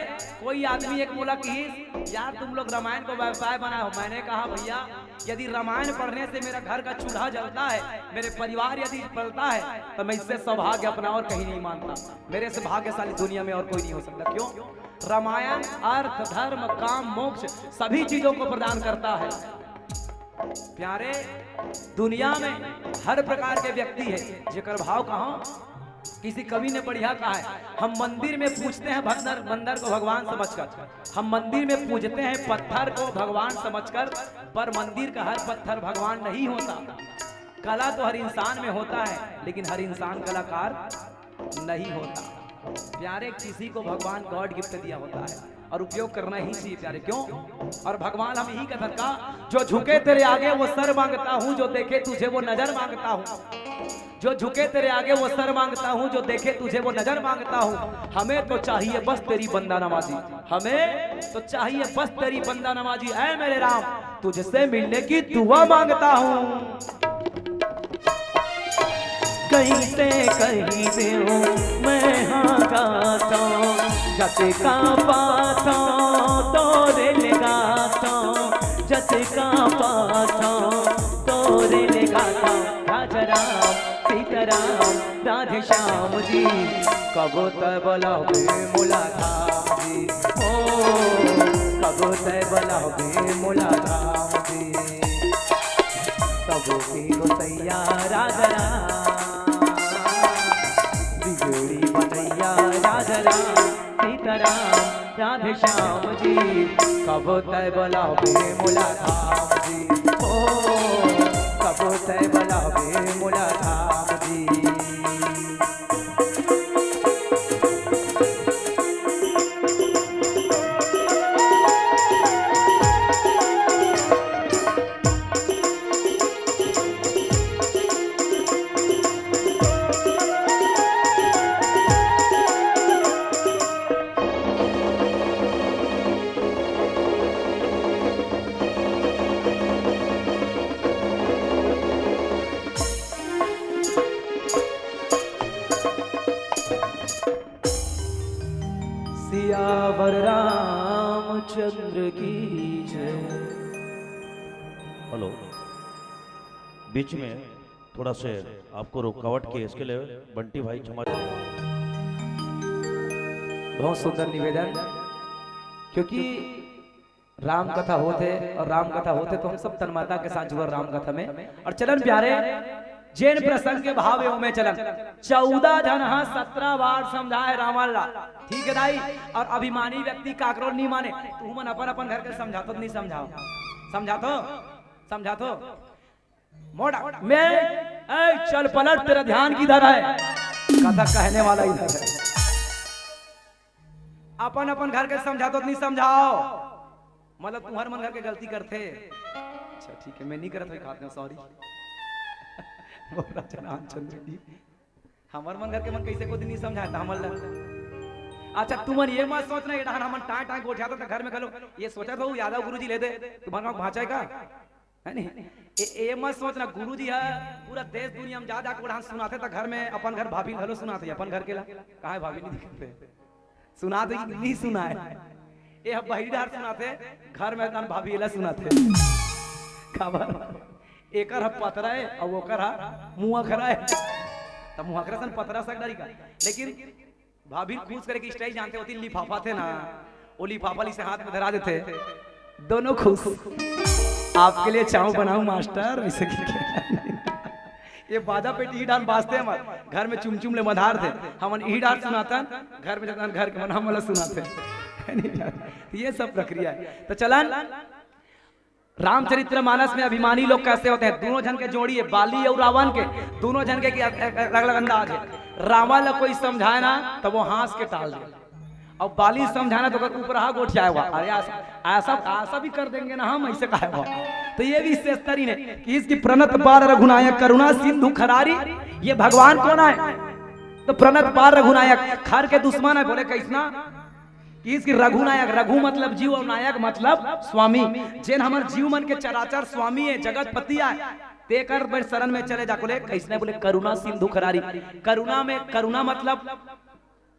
कोई आदमी एक मोला किहिस, "यार, तुम लोग रामायण को व्यवसाय बनाए हो।" मैंने कहा, "भैया, यदि रामायण पढ़ने से मेरा घर का चूल्हा जलता है, मेरे परिवार यदि पलता है, तो मैं इससे सौभाग्य अपना और कहीं नहीं मानता। मेरे से भाग्यशाली दुनिया में और कोई नहीं हो सकता।" क्यों? रामायण अर्थ, धर्म, काम, मोक्ष सभी चीजों को प्रदान करता है। प्यारे, दुनिया में हर प्रकार के व्यक्ति है, जेकर भाव कहा, किसी कवि ने बढ़िया कहा है, "हम मंदिर में पूजते हैं बंदर, बंदर को भगवान समझकर, हम मंदिर में पूजते हैं पत्थर को भगवान समझकर, पर मंदिर का हर पत्थर भगवान नहीं होता। कला तो हर इंसान में होता है, लेकिन हर इंसान कलाकार नहीं होता।" प्यारे, किसी को भगवान गॉड गिफ्ट दिया होता है और उपयोग करना ही चाहिए प्यारे। क्यों? और भगवान हम यही कथन का, "जो झुके तेरे आगे वो सर मांगता हूँ, जो देखे तुझे वो नजर मांगता हूँ, जो झुके तेरे आगे वो सर मांगता हूँ, जो देखे तुझे वो नजर मांगता हूँ। हमें तो चाहिए बस तेरी बंदा नमाजी, हमें तो चाहिए बस तेरी बंदा नमाजी, ऐ मेरे राम, तुझसे मिलने की दुआ मांगता हूँ।" कइसे कही देवं मैं हाँ गाथंव, जतका पाथंव तोरे ले गाथंव, जतका पाथंव तोरे ले गाथंव। राजा राम, सीता राम, राधे श्याम जी, कब तैं बलाबे मोला धाम जी, ओ, कब तैं बलाबे मोला धाम जी। सबके गोसैया राजा राम, बिगड़ी बनैया राजा राम, सीता राम, राधे श्याम जी, कब तैं बलाबे मोला धाम जी, ओ, कब तैं बलाबे मोला धाम जी। सियावर रामचंद्र की जय। हेलो, बीच में थोड़ा से आपको रुकावट की, इसके लिए बंटी भाई क्षमा। बहुत सुंदर निवेदन, क्योंकि राम कथा होथे अउ राम कथा होथे त हम सब तन मन धन के साथ जुड़न राम कथा में। अउ चलन प्यारे, जेन प्रसंग के भाव हे ओमे चलन। चौदह झन ह सत्रह बार समझाए रावण ला, ठीक हे दाई? अउ अभिमानी व्यक्ति काकरो ल नइ माने। तुमन अपन अपन घर के समझाथो त नइ समझाव? समझाथो? समझाथो? मोड़ा, मैं, ए, चल पलट, तेरा ध्यान किधर है? कथा कहने वाला इधर है। अपन अपन घर के समझाथो त नइ समझाव? मतलब तुम्हर मन घर के गलती करथे। अच्छा ठीक हे, मैं नइ करत हों, खात हंव, सॉरी। बोल राजा रामचंद्र की। हमर मन घर के मन कइसे कोई दिन नइ समझाय त हमन ला। अच्छा तुमन ये मत सोचना, ये डहन हमन टांय टांय गोठियाथन त घर में घलो ये सोचत हो यादव गुरुजी ल दे, तुम्हर गांव भांचा हे का? हे नहीं? ए, ए मत सोचना, गुरुजी ह पूरा देश दुनिया में जा जा के ओढ़ान सुनाथे, त घर में अपन घर भाभी ल घलो सुनाथे, अपन घर के ला। कहाँ हे भाभी, नइ दिखत हे? सुनाथे कि नइ सुनाय? ए ह बहिरी डहर सुनाथे, घर में तन भाभी ला सुनाथे। काबर? एकर ह पतरा हे अउ ओकर ह मुंहखरा हे। त मुंहखरा सन पतरा सक डरी का? लेकिन भाभी खुश करे के स्टाइल जानथे होती, लिफाफा थे ना, वो लिफाफा ल इसे हाथ में धरा देथे, दोनों खुश। आपके लिए चाव बनाऊं मास्टर, ऐसे करके। ये बाजा पेटी इही डाहर बाजथे, हमर घर में चुमचुम ले मधारथे, हमन इही डाहर सुनाथन, घर में जतन घर के मन हमन ला सुनाथे। ये सब प्रक्रिया हे। त चलन, रामचरित्र मानस में अभिमानी लोग कैसे होते हैं? दूनों झन के जोड़ी हे, बाली अउ रावण के, दूनों झन के अलग-अलग अंदाज हे। रावण ला कोई समझाय ना, त वो हाँस के टाल दे, अउ बाली समझाय ना, त ओकर उपरहा गोठियाय हुआ, "अरे, ऐसा, ऐसा, ऐसा भी कर देंगे ना हम, ऐसे कहे हुआ।" त ये भी विशेषता रहिन हे कि इसकी प्रणत बार रघुनायक, करुणा सिंधु खरारी, ये भगवान कोन आय? त प्रणत बार रघुनायक, खर के दुश्मन हे। बोले, "कइसना?" कि इसकी रघुनायक, रघु मतलब जीव अउ नायक मतलब स्वामी, जेन हमर जीव मन के चराचर स्वामी हे, जगतपति आय, तेकर बर शरण में चले जा। बोले, "कइसने?" बोले, "करुणा सिंधु खरारी।" करुणा में, करुणा मतलब,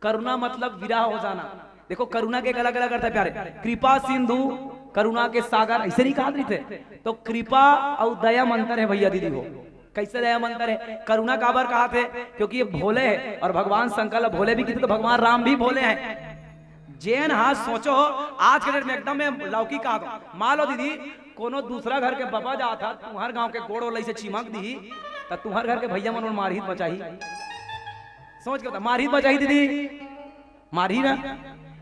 करुणा मतलब विरह हो जाना। देखो, करुणा के एक अलग-अलग अर्थ हे प्यारे। कृपा सिंधु, करुणा के सागर, अइसे नइ कहत रहिथे। त कृपा अउ दया म अंतर हे भइया दीदी हो। कइसे दया म अंतर हे? करुणा काबर कहत हे? क्योंकि ये भोले हे, अउ भगवान शंकर ला भोले भी कहिथे, त भगवान राम भी भोले हे। जेन हा सोचो, आज के date में एकदम में लौकिक कहत हों, मान लो दीदी, कोनो दूसरा घर के बबा जात हा, तुम्हर गांव के गोड़ ओला अइसे चिमक दिही, त तुम्हर घर के भइया मन ओला मारही त बचाही। सोच के बता, मारही त बचाही दीदी, मारही ना।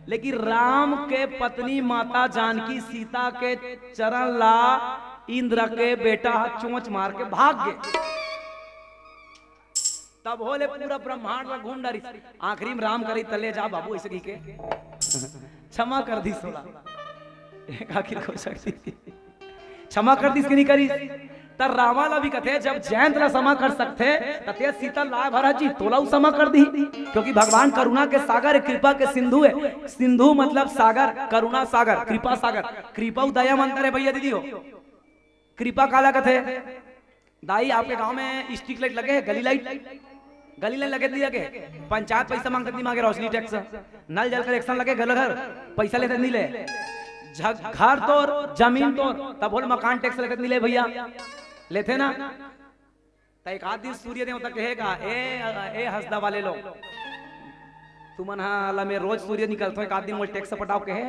लेकिन राम के पत्नी माता जानकी सीता के चरण ला इंद्र के बेटा हा चोंच मार के भाग गे। तभो ले पूरा ब्रह्मांड ला घूम डारिस। आखिरी में राम करिस, "त ले जा बाबू," अइसे कहिके क्षमा कर दिस ओला। एक आखिर हो सकती थी। क्षमा कर दिस कि नइ करिस? त रावण ला भी कथे, "जब जयंत ला क्षमा कर सकथे, त तें सीता ला लाय भरत जी, तोला उ क्षमा कर दिही।" क्योंकि भगवान करुणा के सागर हे, कृपा के सिंधु हे। सिंधु मतलब सागर, करुणा सागर, कृपा सागर। कृपा अउ दया म अंतर हे भइया दीदी हो। कृपा काला कथे? दाई, आपके गांव में street light लगे हे, गली light? गली light लगे त नइ लगे? पंचायत पइसा मांगथे त नइ मांगे, रोशनी tax, नल जल connection लगे घर घर, पइसा लेथे त नइ ले? झ-, घर तोर, जमीन तोर, तभो ले मकान tax लेथे त नइ ले भइया? लेथे ना? त एक आध दिन सूर्य देवता कहेगा, "ए, ए हसदा वाले लोग, तुमन हा ला में रोज सूर्य निकलथो, एक आध दिन मोला tax पटाव," कहे।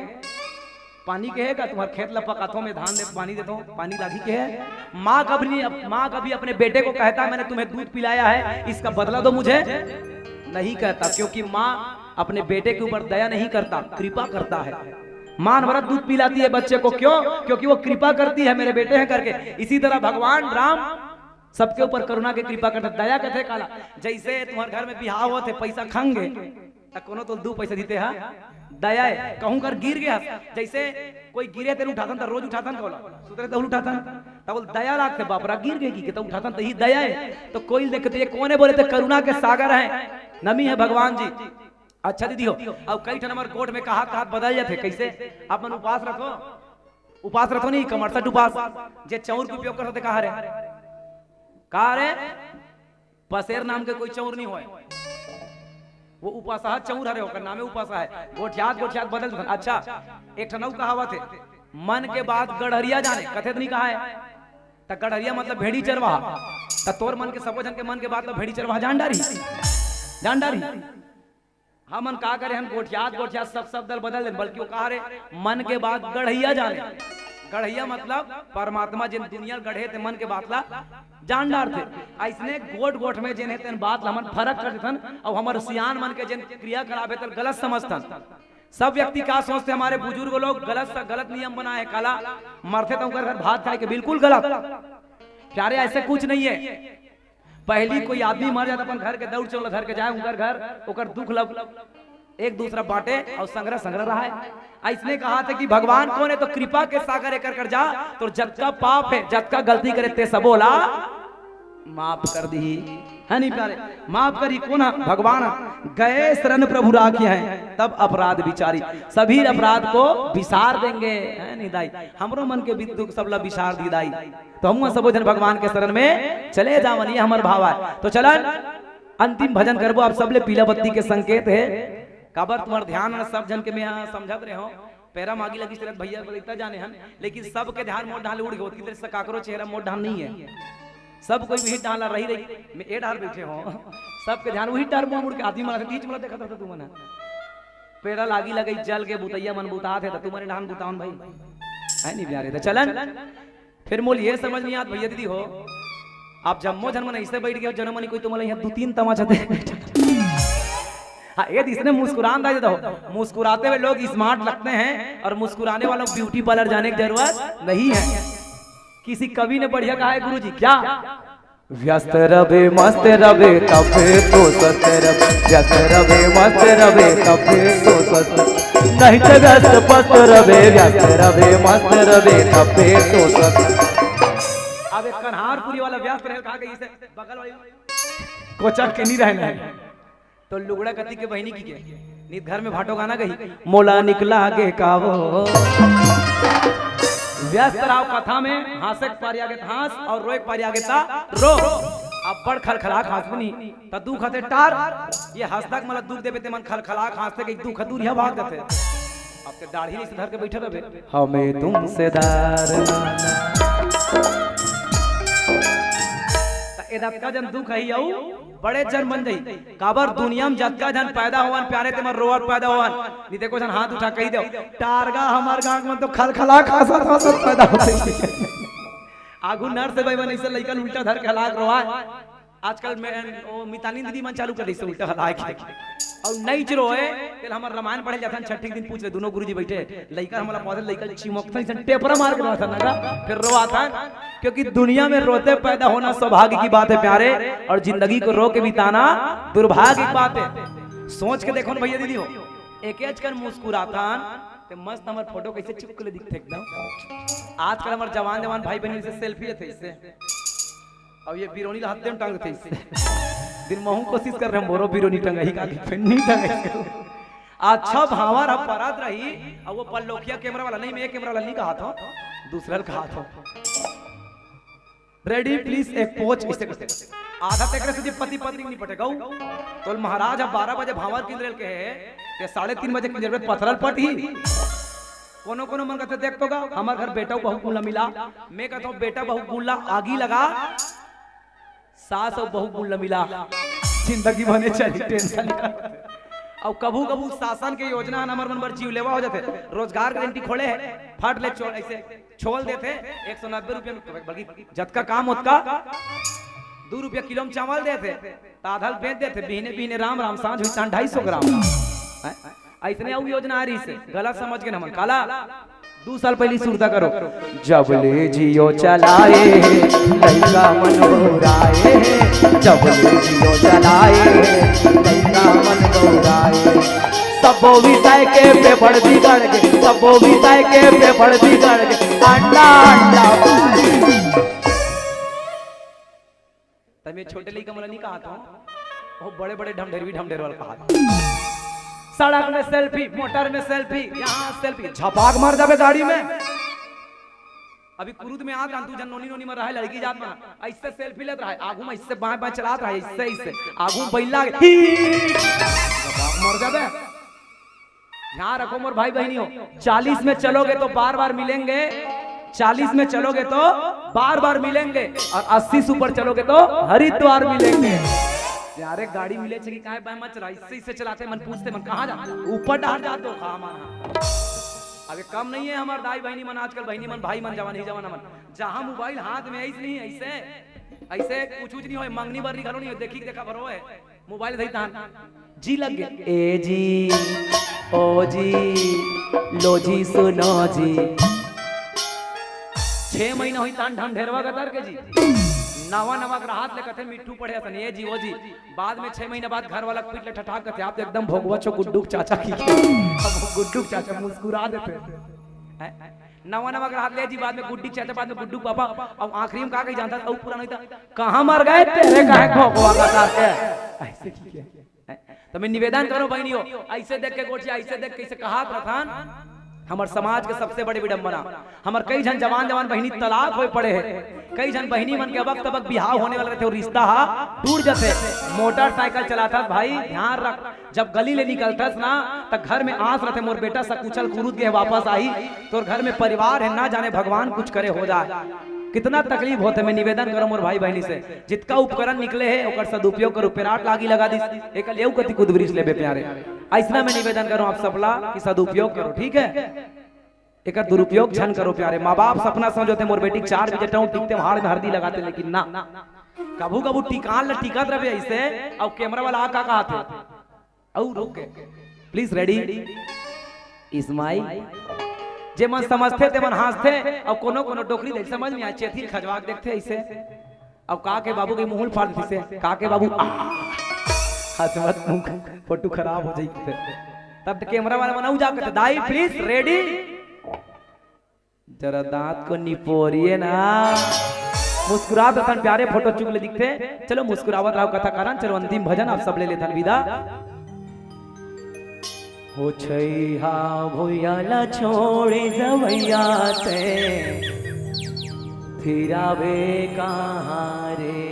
पानी कहेगा, "तुम्हर खेत ला पकाथो, में धान दे, पानी देथो, पानी लागही," कहे। माँ कभी, माँ कभी अपने बेटे को कहता है, "मैंने तुम्हें दूध पिलाया है, इसका बदला दो मुझे"? नहीं कहता, क्योंकि माँ अपने बेटे के ऊपर दया नहीं करता, कृपा करता है। माँ अनवरत दूध पिलाती है बच्चे को, क्यों? क्योंकि वो कृपा करती है, मेरे बेटे हैं करके। इसी तरह भगवान राम सबके ऊपर करुणा के कृपा करथे। दया कथे काला? जइसे तुम्हर घर में बिहाव होथे, पइसा खंगे, त कोनो तो दू पइसा दिते हा, दया हे। कहूं कर गिर गे हस, जइसे कोई गिरे तेन उठाथन, त रोज उठाथन का ओला? सुतरे तहूं उठाथन, त बोल दया लागथे, बाप रे गिर गे कि के, त उठाथन, त ही दया हे। त कोई ल देखे त ये कोन हे? बोले त करुणा के सागर हे, नमी हे भगवान जी। अच्छा दीदी हो, अब कई ठन हमर गोठ में कहात कहात बदल जाथे। कइसे? आप मन उपास रखो, उपास रखो नहीं, कमरसठ उपास, जे चौर के उपयोग करथे, कहा रे, कहा रे, पसेर नाम के कोई चौर नहीं होय, वो उपासहा चौर हरे, ओकर नामे उपासहा हे। गोठियात गोठियात बदल देथन। अच्छा, एक ठन अउ कहावत हे, "मन के बात गड़हरिया जाने," कथे त नहीं कहा हे? त गड़हरिया मतलब भेड़ी चरवाहा। त तोर मन के, सबो झन के मन के बात ला भेड़ी चरवाहा जान डारही, जान डारही। हमन का करे हन, गोठियात गोठियात सब शब्द ल बदल देन, बल्कि वो कहा रे, "मन के बात गड़हैया जाने।" गड़हैया मतलब परमात्मा जेन दुनिया ल गढ़े हे, ते मन के बात ला जान डारथे। अइसने गोठ गोठ में जेन हे तेन बात ला हमन फरक कर देथन, अउ हमर सियान मन के जेन क्रियाकलाप हे तेन गलत समझथन। सब व्यक्ति का सोचथे, हमारे बुजुर्ग लोग गलत स-, गलत नियम बनाए हे, काला मरथे त ओकर घर भात खाए के, बिल्कुल गलत। प्यारे, ऐसे कुछ नहीं है। पहली कोई आदमी मर जाए त अपन घर के दउड़ चउर ला धर के जाए, उनकर घर, ओकर दुख ला एक दूसरा बांटे अउ संघरा संघरा रहय। अइसने कहाथे कि भगवान कोन हे, त कृपा के सागर एकर कर जा, तोर जतका पाप हे, जतका गलती करे ते सबो ला माफ कर दिही। हे नहीं प्यारे? माफ करी कोन हे? भगवान। गए शरण प्रभु राखिहैं, तब अपराध बिसारी। सभी अपराध को बिसार देंगे, हे नहीं दाई? हमरो मन के भी दुख सब ला बिसार दिही दाई। त हमू सबो झन भगवान के शरण में चले जावन, ये हमर भाव आय। त चलन, अंतिम भजन करबो आप सब ले, पीला बत्ती के संकेत हे। काबर तुम्हर ध्यान हे, सब झन के मैं समझत रहे हों। पैरा मागी लगी चलत भइया बोले, "इतना जाने हन, लेकिन सबके ध्यान मोर डाल उड़ गए, ओतकी देर से काकरो चेहरा मोर डाल नहीं है।" सब कोई वही डाल रही रही, मैं ए डाल बैठे हों, सबके ध्यान वही डाल मुड़ मुड़ के आदमी मन बीच में देखत रहता तुमन। पैरा लागी लगे, जल के बुतैया मन बुतात हे, त तुमन डाल बुतावन भाई, हे नहीं प्यारे? त चलन, फिर मोल ये समझ नहीं आत भइया दीदी हो, आप जम्मो झन मन ऐसे बैठ गए हो, जनम नहीं कोई तुम्हारे यहाँ दो तीन तमाचा दे। हाँ, ये इसने मुस्कुरान दे देता हो। मुस्कुराते हुए लोग स्मार्ट लगते हैं और मुस्कुराने वालों को ब्यूटी पार्लर जाने की जरूरत नहीं है। किसी कवि ने बढ़िया कहा है गुरुजी, क्या? व्यस्त रवे मस्त रवे तबे तो सस्त रवे, व्यस्त रवे मस्त रवे तबे तो सस्त, नहीं तो व्यस्त पस्त रवे, व्यस्त रवे मस्त रवे तबे तो सस्त। अब एक कन्हारपुरी वाला व्यस्त रहे, कहा गई इसे बगल वाली कोचक के नहीं रहना है। तो लुगड़ा कति के बहिनी की के नित घर में भाटो गाना गही, मोला निकला गे कावो। व्यस्त रहो कथा में, हांसे के पारी आगे त हांस और रोए के पारी आगे त रो। अब्बड़ खलखला के हांसबे नी त दुख हते टार। ये हंसदा के मला दुख देबे ते मन खलखला के हांसते के दुख दूर ही भाग देते। अब ते दाढ़ी नहीं से धर के बैठे रहे। हमें तुमसे दार त एदा का जन दुख है आऊ बड़े जन बन जाई। काबर दुनिया में जतका झन पैदा होवन प्यारे, तेमन रोवत पैदा होवन। नहीं देखो झन हाथ उठा कही दो, टारगा हमार गांव में तो खलखला खासा खासा पैदा होते। आगू नर से भाई मन ऐसे लइका उल्टा धर के हलाक रोवाए। आजकल मैं ओ मितानी दीदी मन चालू कर दी से उल्टा हलाक। और नहीं च रोए, तेल हमार रामायण पढ़े जाथन छठी के दिन पूछ ले दोनों गुरुजी बैठे, लइका हमारा पौधे लइका चिमकता इसन टेपरा मार के रोता ना, फिर रोवाता। क्योंकि दुनिया में रोते पैदा होना सौभाग्य की बात है प्यारे, और जिंदगी को रो के बिताना दुर्भाग्य की बात है। सोच के देखो ना भैया दीदी हो, एक आजकल मुस्कुराथन ते मस्त हमर फोटो कैसे चुपकले दिखते एकदम। आजकल हमर जवान जवान भाई बहन से सेल्फी लेते इससे, और ये बिरोनी ला हत्ते में टांगते इससे। दिन महू कोशिश कर रहे हम बोरो बिरोनी टंगा ही का दिखे नहीं टंगा इसके। अच्छा भावर हम परत रही, अब वो पल्लोकिया कैमरा वाला नहीं, मैं कैमरा वाला नहीं कहा था, दूसरा कहा था। रेडी प्लीज एक पोज इसे करते। आधा तेकरे से जे पति पत्नी नहीं पटेगा। तो महाराज अब बारह बजे भावर किंजरेल के है, ते साढ़े तीन बजे किंजरेल पथरल पट ही। कोनो कोनो मन कहते देख तो गा, हमार घर बेटा बहू कुला मिला। मैं कहता हूँ बेटा बहू कुला आगी लगा, सास और बहू कुला मिला, जिंदगी बने चली टेंशन। और कभू कभू शासन के योजना हन हमर मन बर जीव लेवा हो जाते। रोजगार गारंटी खोले है, फट ले चोल ऐसे छोल देथे, एक सौ नब्बे रुपया में, बल्कि जतका काम ओतका दू रुपया किलो में चावल देथे, त आधा ल बेच देथे, बिहने बिहने राम राम, सांझ हुई तहन ढाई सौ ग्राम। हैं? अइसने अउ योजना आ रही से, गलत समझ के हमन काला। दू साल पहली सुरता करो, जब ले जियो चलाए, लइका मन बौराए, जब ले जियो चलाए, लइका मन बौराए। सबो विषय के पेपर बिगड़ गे, सबो विषय के पेपर बिगड़ गे, अंडा अंडा। तब ये छोटे लइका मन ला नहीं कहा था, वो बड़े बड़े ढमढेरवी ढमढेरवा ल कहा था। सड़क में सेल्फी, मोटर में सेल्फी, यहाँ सेल्फी, झपाक मार जाबे गाड़ी में। अभी कुरुद में आत रहन, तू जन नोनी नोनी में रहे, लड़की जात में, ऐसे सेल्फी लेत रहे, आगू में ऐसे बाएं बाएं चलात रहे, ऐसे ऐसे, आगू में बैला आगे, ही, मर जाबे। ध्यान रखो मोर भाई बहनी हो, चालीस में चलोगे तो बार बार मिलेंगे, चालीस में चलोगे तो बार बार मिलेंगे, और अस्सी से ऊपर चलोगे तो हरिद्वार मिलेंगे। यारे गाड़ी मिले छे कि काहे बाएं मत चला, इससे इससे चलाते मन पूछते मन कहाँ जा, ऊपर डहर जा तो कहाँ माना। अबे कम नहीं है हमार दाई बहनी मन, आजकल बहनी मन, भाई मन, जवान ही जवान मन, जहाँ मोबाइल हाथ में ऐसे नहीं, ऐसे ऐसे कुछ कुछ नहीं होय, मंगनी बर निकलो नहीं होय, देखी देखा भरो है मोबाइल धई तान जी लग गए। ए जी, ओ जी, लो जी सुनो जी। छह महीना हुई तान ढंढेरवा गतर के जी। नवा नवा ग्राहक ले कथे मिट्ठू पढ़े असन, ए जी, ओ जी। बाद में छह महीना बाद घर वाला पीट ले ठठाक कथे, आप तो एकदम भोगवा छो गुड्डू के चाचा की। अब गुड्डू के चाचा मुस्कुरा देते। हैं? नवा नवा ग्राहक ले जी, बाद में गुड्डी चाचा, बाद में गुड्डू पापा, अब आखिरी में का कही जानता, अब पूरा नहीं था, कहाँ मर गए तेरे काहे भोगवा गतर के। ऐसे की क्या? तो मैं निवेदन करो बहनी हो, ऐसे देख के गोठिया, ऐसे देख के इसे कहा प्रधान, हमर समाज के सबसे बड़े विडंबना, हमर कई झन जवान जवान बहनी तलाक होए पड़े हैं, कई झन बहनी मन के अबक तबक बिहाव होने वाला रहते और रिश्ता हा टूट जाते। मोटरसाइकिल चलाथस भाई, ध्यान रख, जब गली ले निकलथस ना, त घर में आस रहते, मोर बेटा सकुचल कुरुद गे वापस आही, तोर घर में परिवार है, ना जाने भगवान कुछ करे हो जाए। कितना तकलीफ होते, मैं निवेदन करो मोर भाई बहनी से, जितका उपकरण निकले है ओकर सदुपयोग करो। पेराट लागी लगा दिस, एक लेऊ कति कुद वृक्ष लेबे प्यारे। ऐसना मैं निवेदन करो आप सबला कि सदुपयोग करो, ठीक है? एकर दुरुपयोग झन करो प्यारे। माँ बाप सपना समझोते मोर बेटी के चार बजे टौंट टिकते हाड़ में हरदी लगाते, लेकिन ना, कभू कभू टिकान ल टिकत रहे ऐसे। अउ कैमरा वाला आ का कहत हे? अउ रुक के, प्लीज रेडी, स्माइल। जे मन समझथे ते मन हंसथे, अउ कोनो कोनो डोकरी देख समझ में आ चेथी खजवा के देखथे ऐसे। अब का के बाबू के मुंह फाड़ देथे, का के बाबू आ, हंस मत, मुंह, फोटो खराब हो जाई। तब तो कैमरा वाला मन अउ जाके, दाई प्लीज रेडी, जरा दांत को निपोरिए ना। मुस्कुरात रथन प्यारे फोटो चुगले दिखथे। चलो मुस्कुरावत रहो कथा करन। चलो अंतिम भजन आप सब ले लेथन विदा। हो छैहा भुइया ला छोड़े जवैया ते, फिरावे कहाँ रे?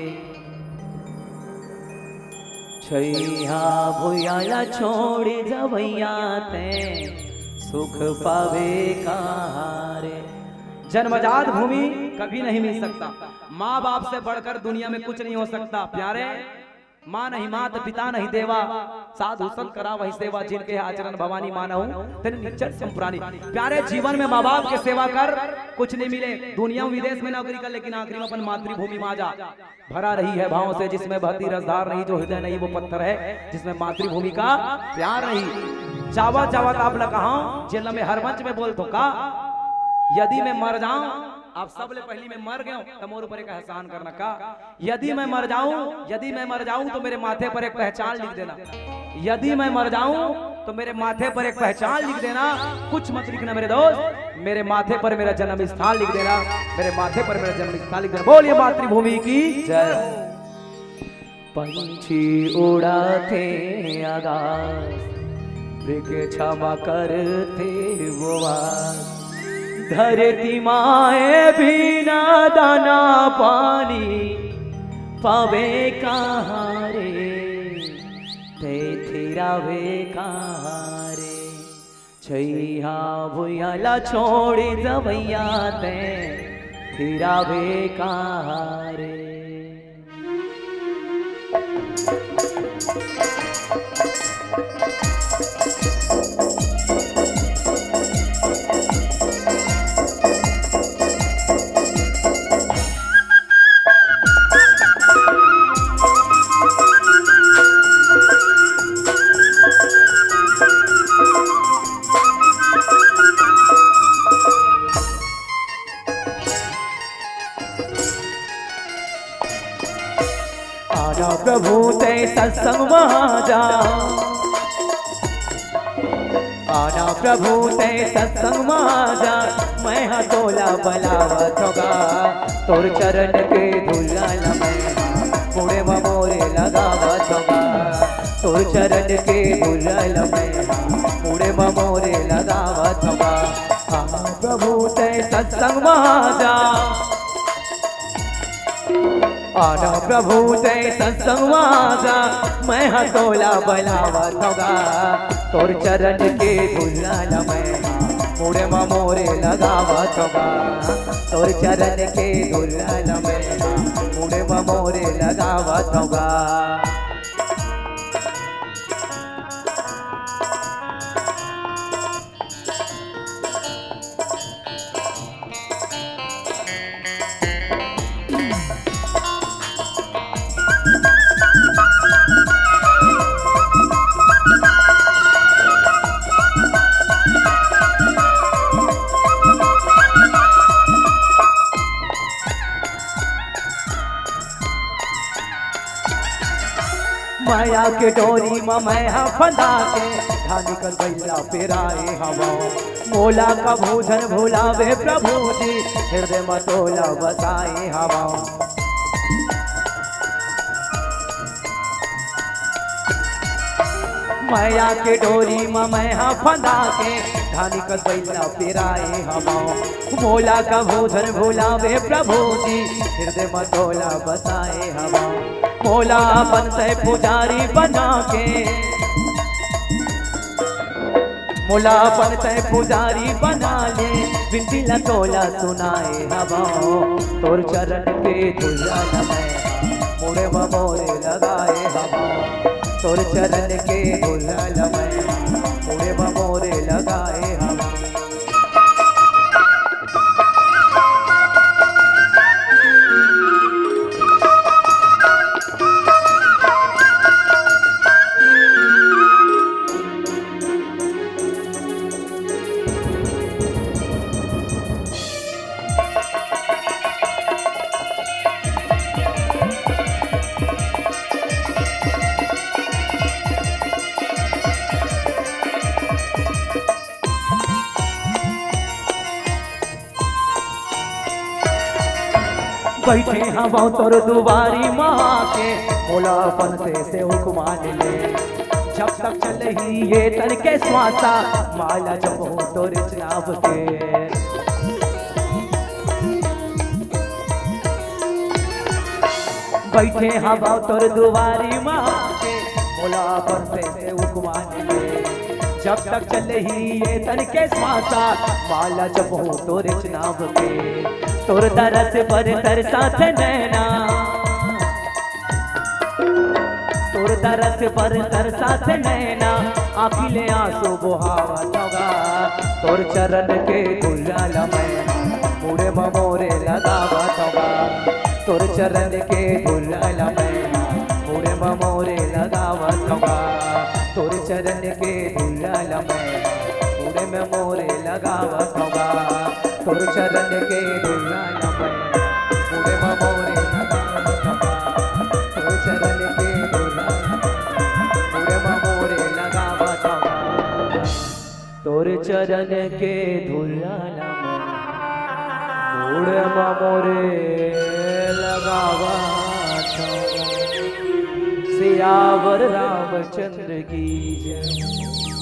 छैहा भुइया ला छोड़े जवैया ते, सुख पावे कहाँ रे? जन्मजात भूमि कभी नहीं मिल सकता। माँ बाप से बढ़कर दुनिया में कुछ नहीं हो सकता प्यारे। माँ नहीं मात, पिता नहीं देवा, साधु संत करा वही सेवा, जिनके आचरण भवानी मानहु, तेने निश्चल संपुरानी। प्यारे, जीवन में माँ बाप के सेवा कर, कुछ नहीं मिले। दुनिया में विदेश में नौकरी कर, लेकिन आखिरी में अपन मातृभूमि में आ जा। भरा रही है भाव से, जिसमें बहती रसधार नहीं, जो हृदय नहीं वो पत्थर है, जिसमें मातृभूमि का प्यार नहीं। चावा चावा आप लगा, हाँ, जेला मैं हर मंच में बोलथों का, यदि मैं मर जाऊं, आप सबले पहली मैं मर गया, तो मोर ऊपर एक एहसान करना का। यदि मैं मर जाऊं, यदि मैं मर जाऊं तो मेरे माथे पर एक पहचान लिख देना। यदि मैं मर जाऊं तो मेरे माथे पर एक पहचान लिख देना। कुछ मत लिखना मेरे दोस्त, मेरे माथे पर मेरा जन्म स्थान लिख देना, मेरे माथे पर मेरा जन्म स्थान लिख देना। बोलिए मातृभूमि की जय। पंछी उड़ाथे आकाश, वृक्ष मा करथे उपवास। धरती माए बिना दाना पानी पावे कहाँ रे, ते थिरावे कहाँ रे? छैहा भुइया ला छोड़े जवैया ते, फिरावे कहाँ रे? आना प्रभु तैं सत्संग मा जा, आना प्रभु तैं सत्संग मा जा, मैं हा तोला बलावत हों गा, तोर चरण के धूल ला मैं हा मुड़े मा मोरे लगावत हों गा, तोर चरण के धूल ला मैं हा मुड़े मा मोरे लगावत हों गा। आना प्रभु तैं सत्संग मा जा, आना प्रभु तैं सत्संग मा जा, मैं हा तोला बलावत हों गा, तोर चरण के धूल ला मैं हा मुड़े मा मोरे लगावत हों गा, तोर चरण के धूल ला मैं हा मुड़े मा मोरे लगावत हों गा। मया के डोरी म मैं हा फंदा के, धानी कस बइला पेराए हवंव। मोला कभू झन भुलावे प्रभु जी, हिरदे म तोला बसाए हवंव। मया के डोरी म मैं हा फंदा के, धानी कस बइला पेराए हवंव। मोला कभू झन भुलावे प्रभु जी, हिरदे म तोला बसाए हवंव। मोला अपन तैं पुजारी बना के, मोला अपन तैं पुजारी बना ले, बिनती ला तोला सुनाए हवंव। तोर चरण के धूल ला मैं हा मुड़े म मोरे लगाए हवंव। तोर चरण के धूल ला मैं हा मुड़े म मोरे लगाए हवंव। बइठे हवंव तोर दुवारी म आके, मोला अपन से सेवक मान ले। जब तक चलही ये तन के श्वासा, माला जपहूं तोरे नाव के। बइठे हवंव तोर दुवारी म आके, मोला अपन से सेवक मान ले। जब तक चलही ये तन के श्वासा, माला जपहूं तोरे नाव के। तोर दरस बर तरसाथे नैना, तोर दरस बर तरसाथे नैना, आँखी ले आंसू बोहावत हवं गा। तोर चरन के धुरिया ल मैं मुड़े म मोरे लगावत हवं गा। तोर चरन के धुरिया ल मैं मुड़े म मोरे लगावत हवं गा। तोर चरन के धुरिया ल मैं मुड़े म मोरे लगावत हवं गा। तोर चरन के धुरिया ल मैं मुड़े म मोरे लगावत हवं गा। तोर चरन के धुरिया ल मैं मुड़े म मोरे लगावत हवं गा। तोर चरन के धुरिया ल मैं मुड़े म मोरे लगावत हवं गा। सियावर रामचंद्र की जय।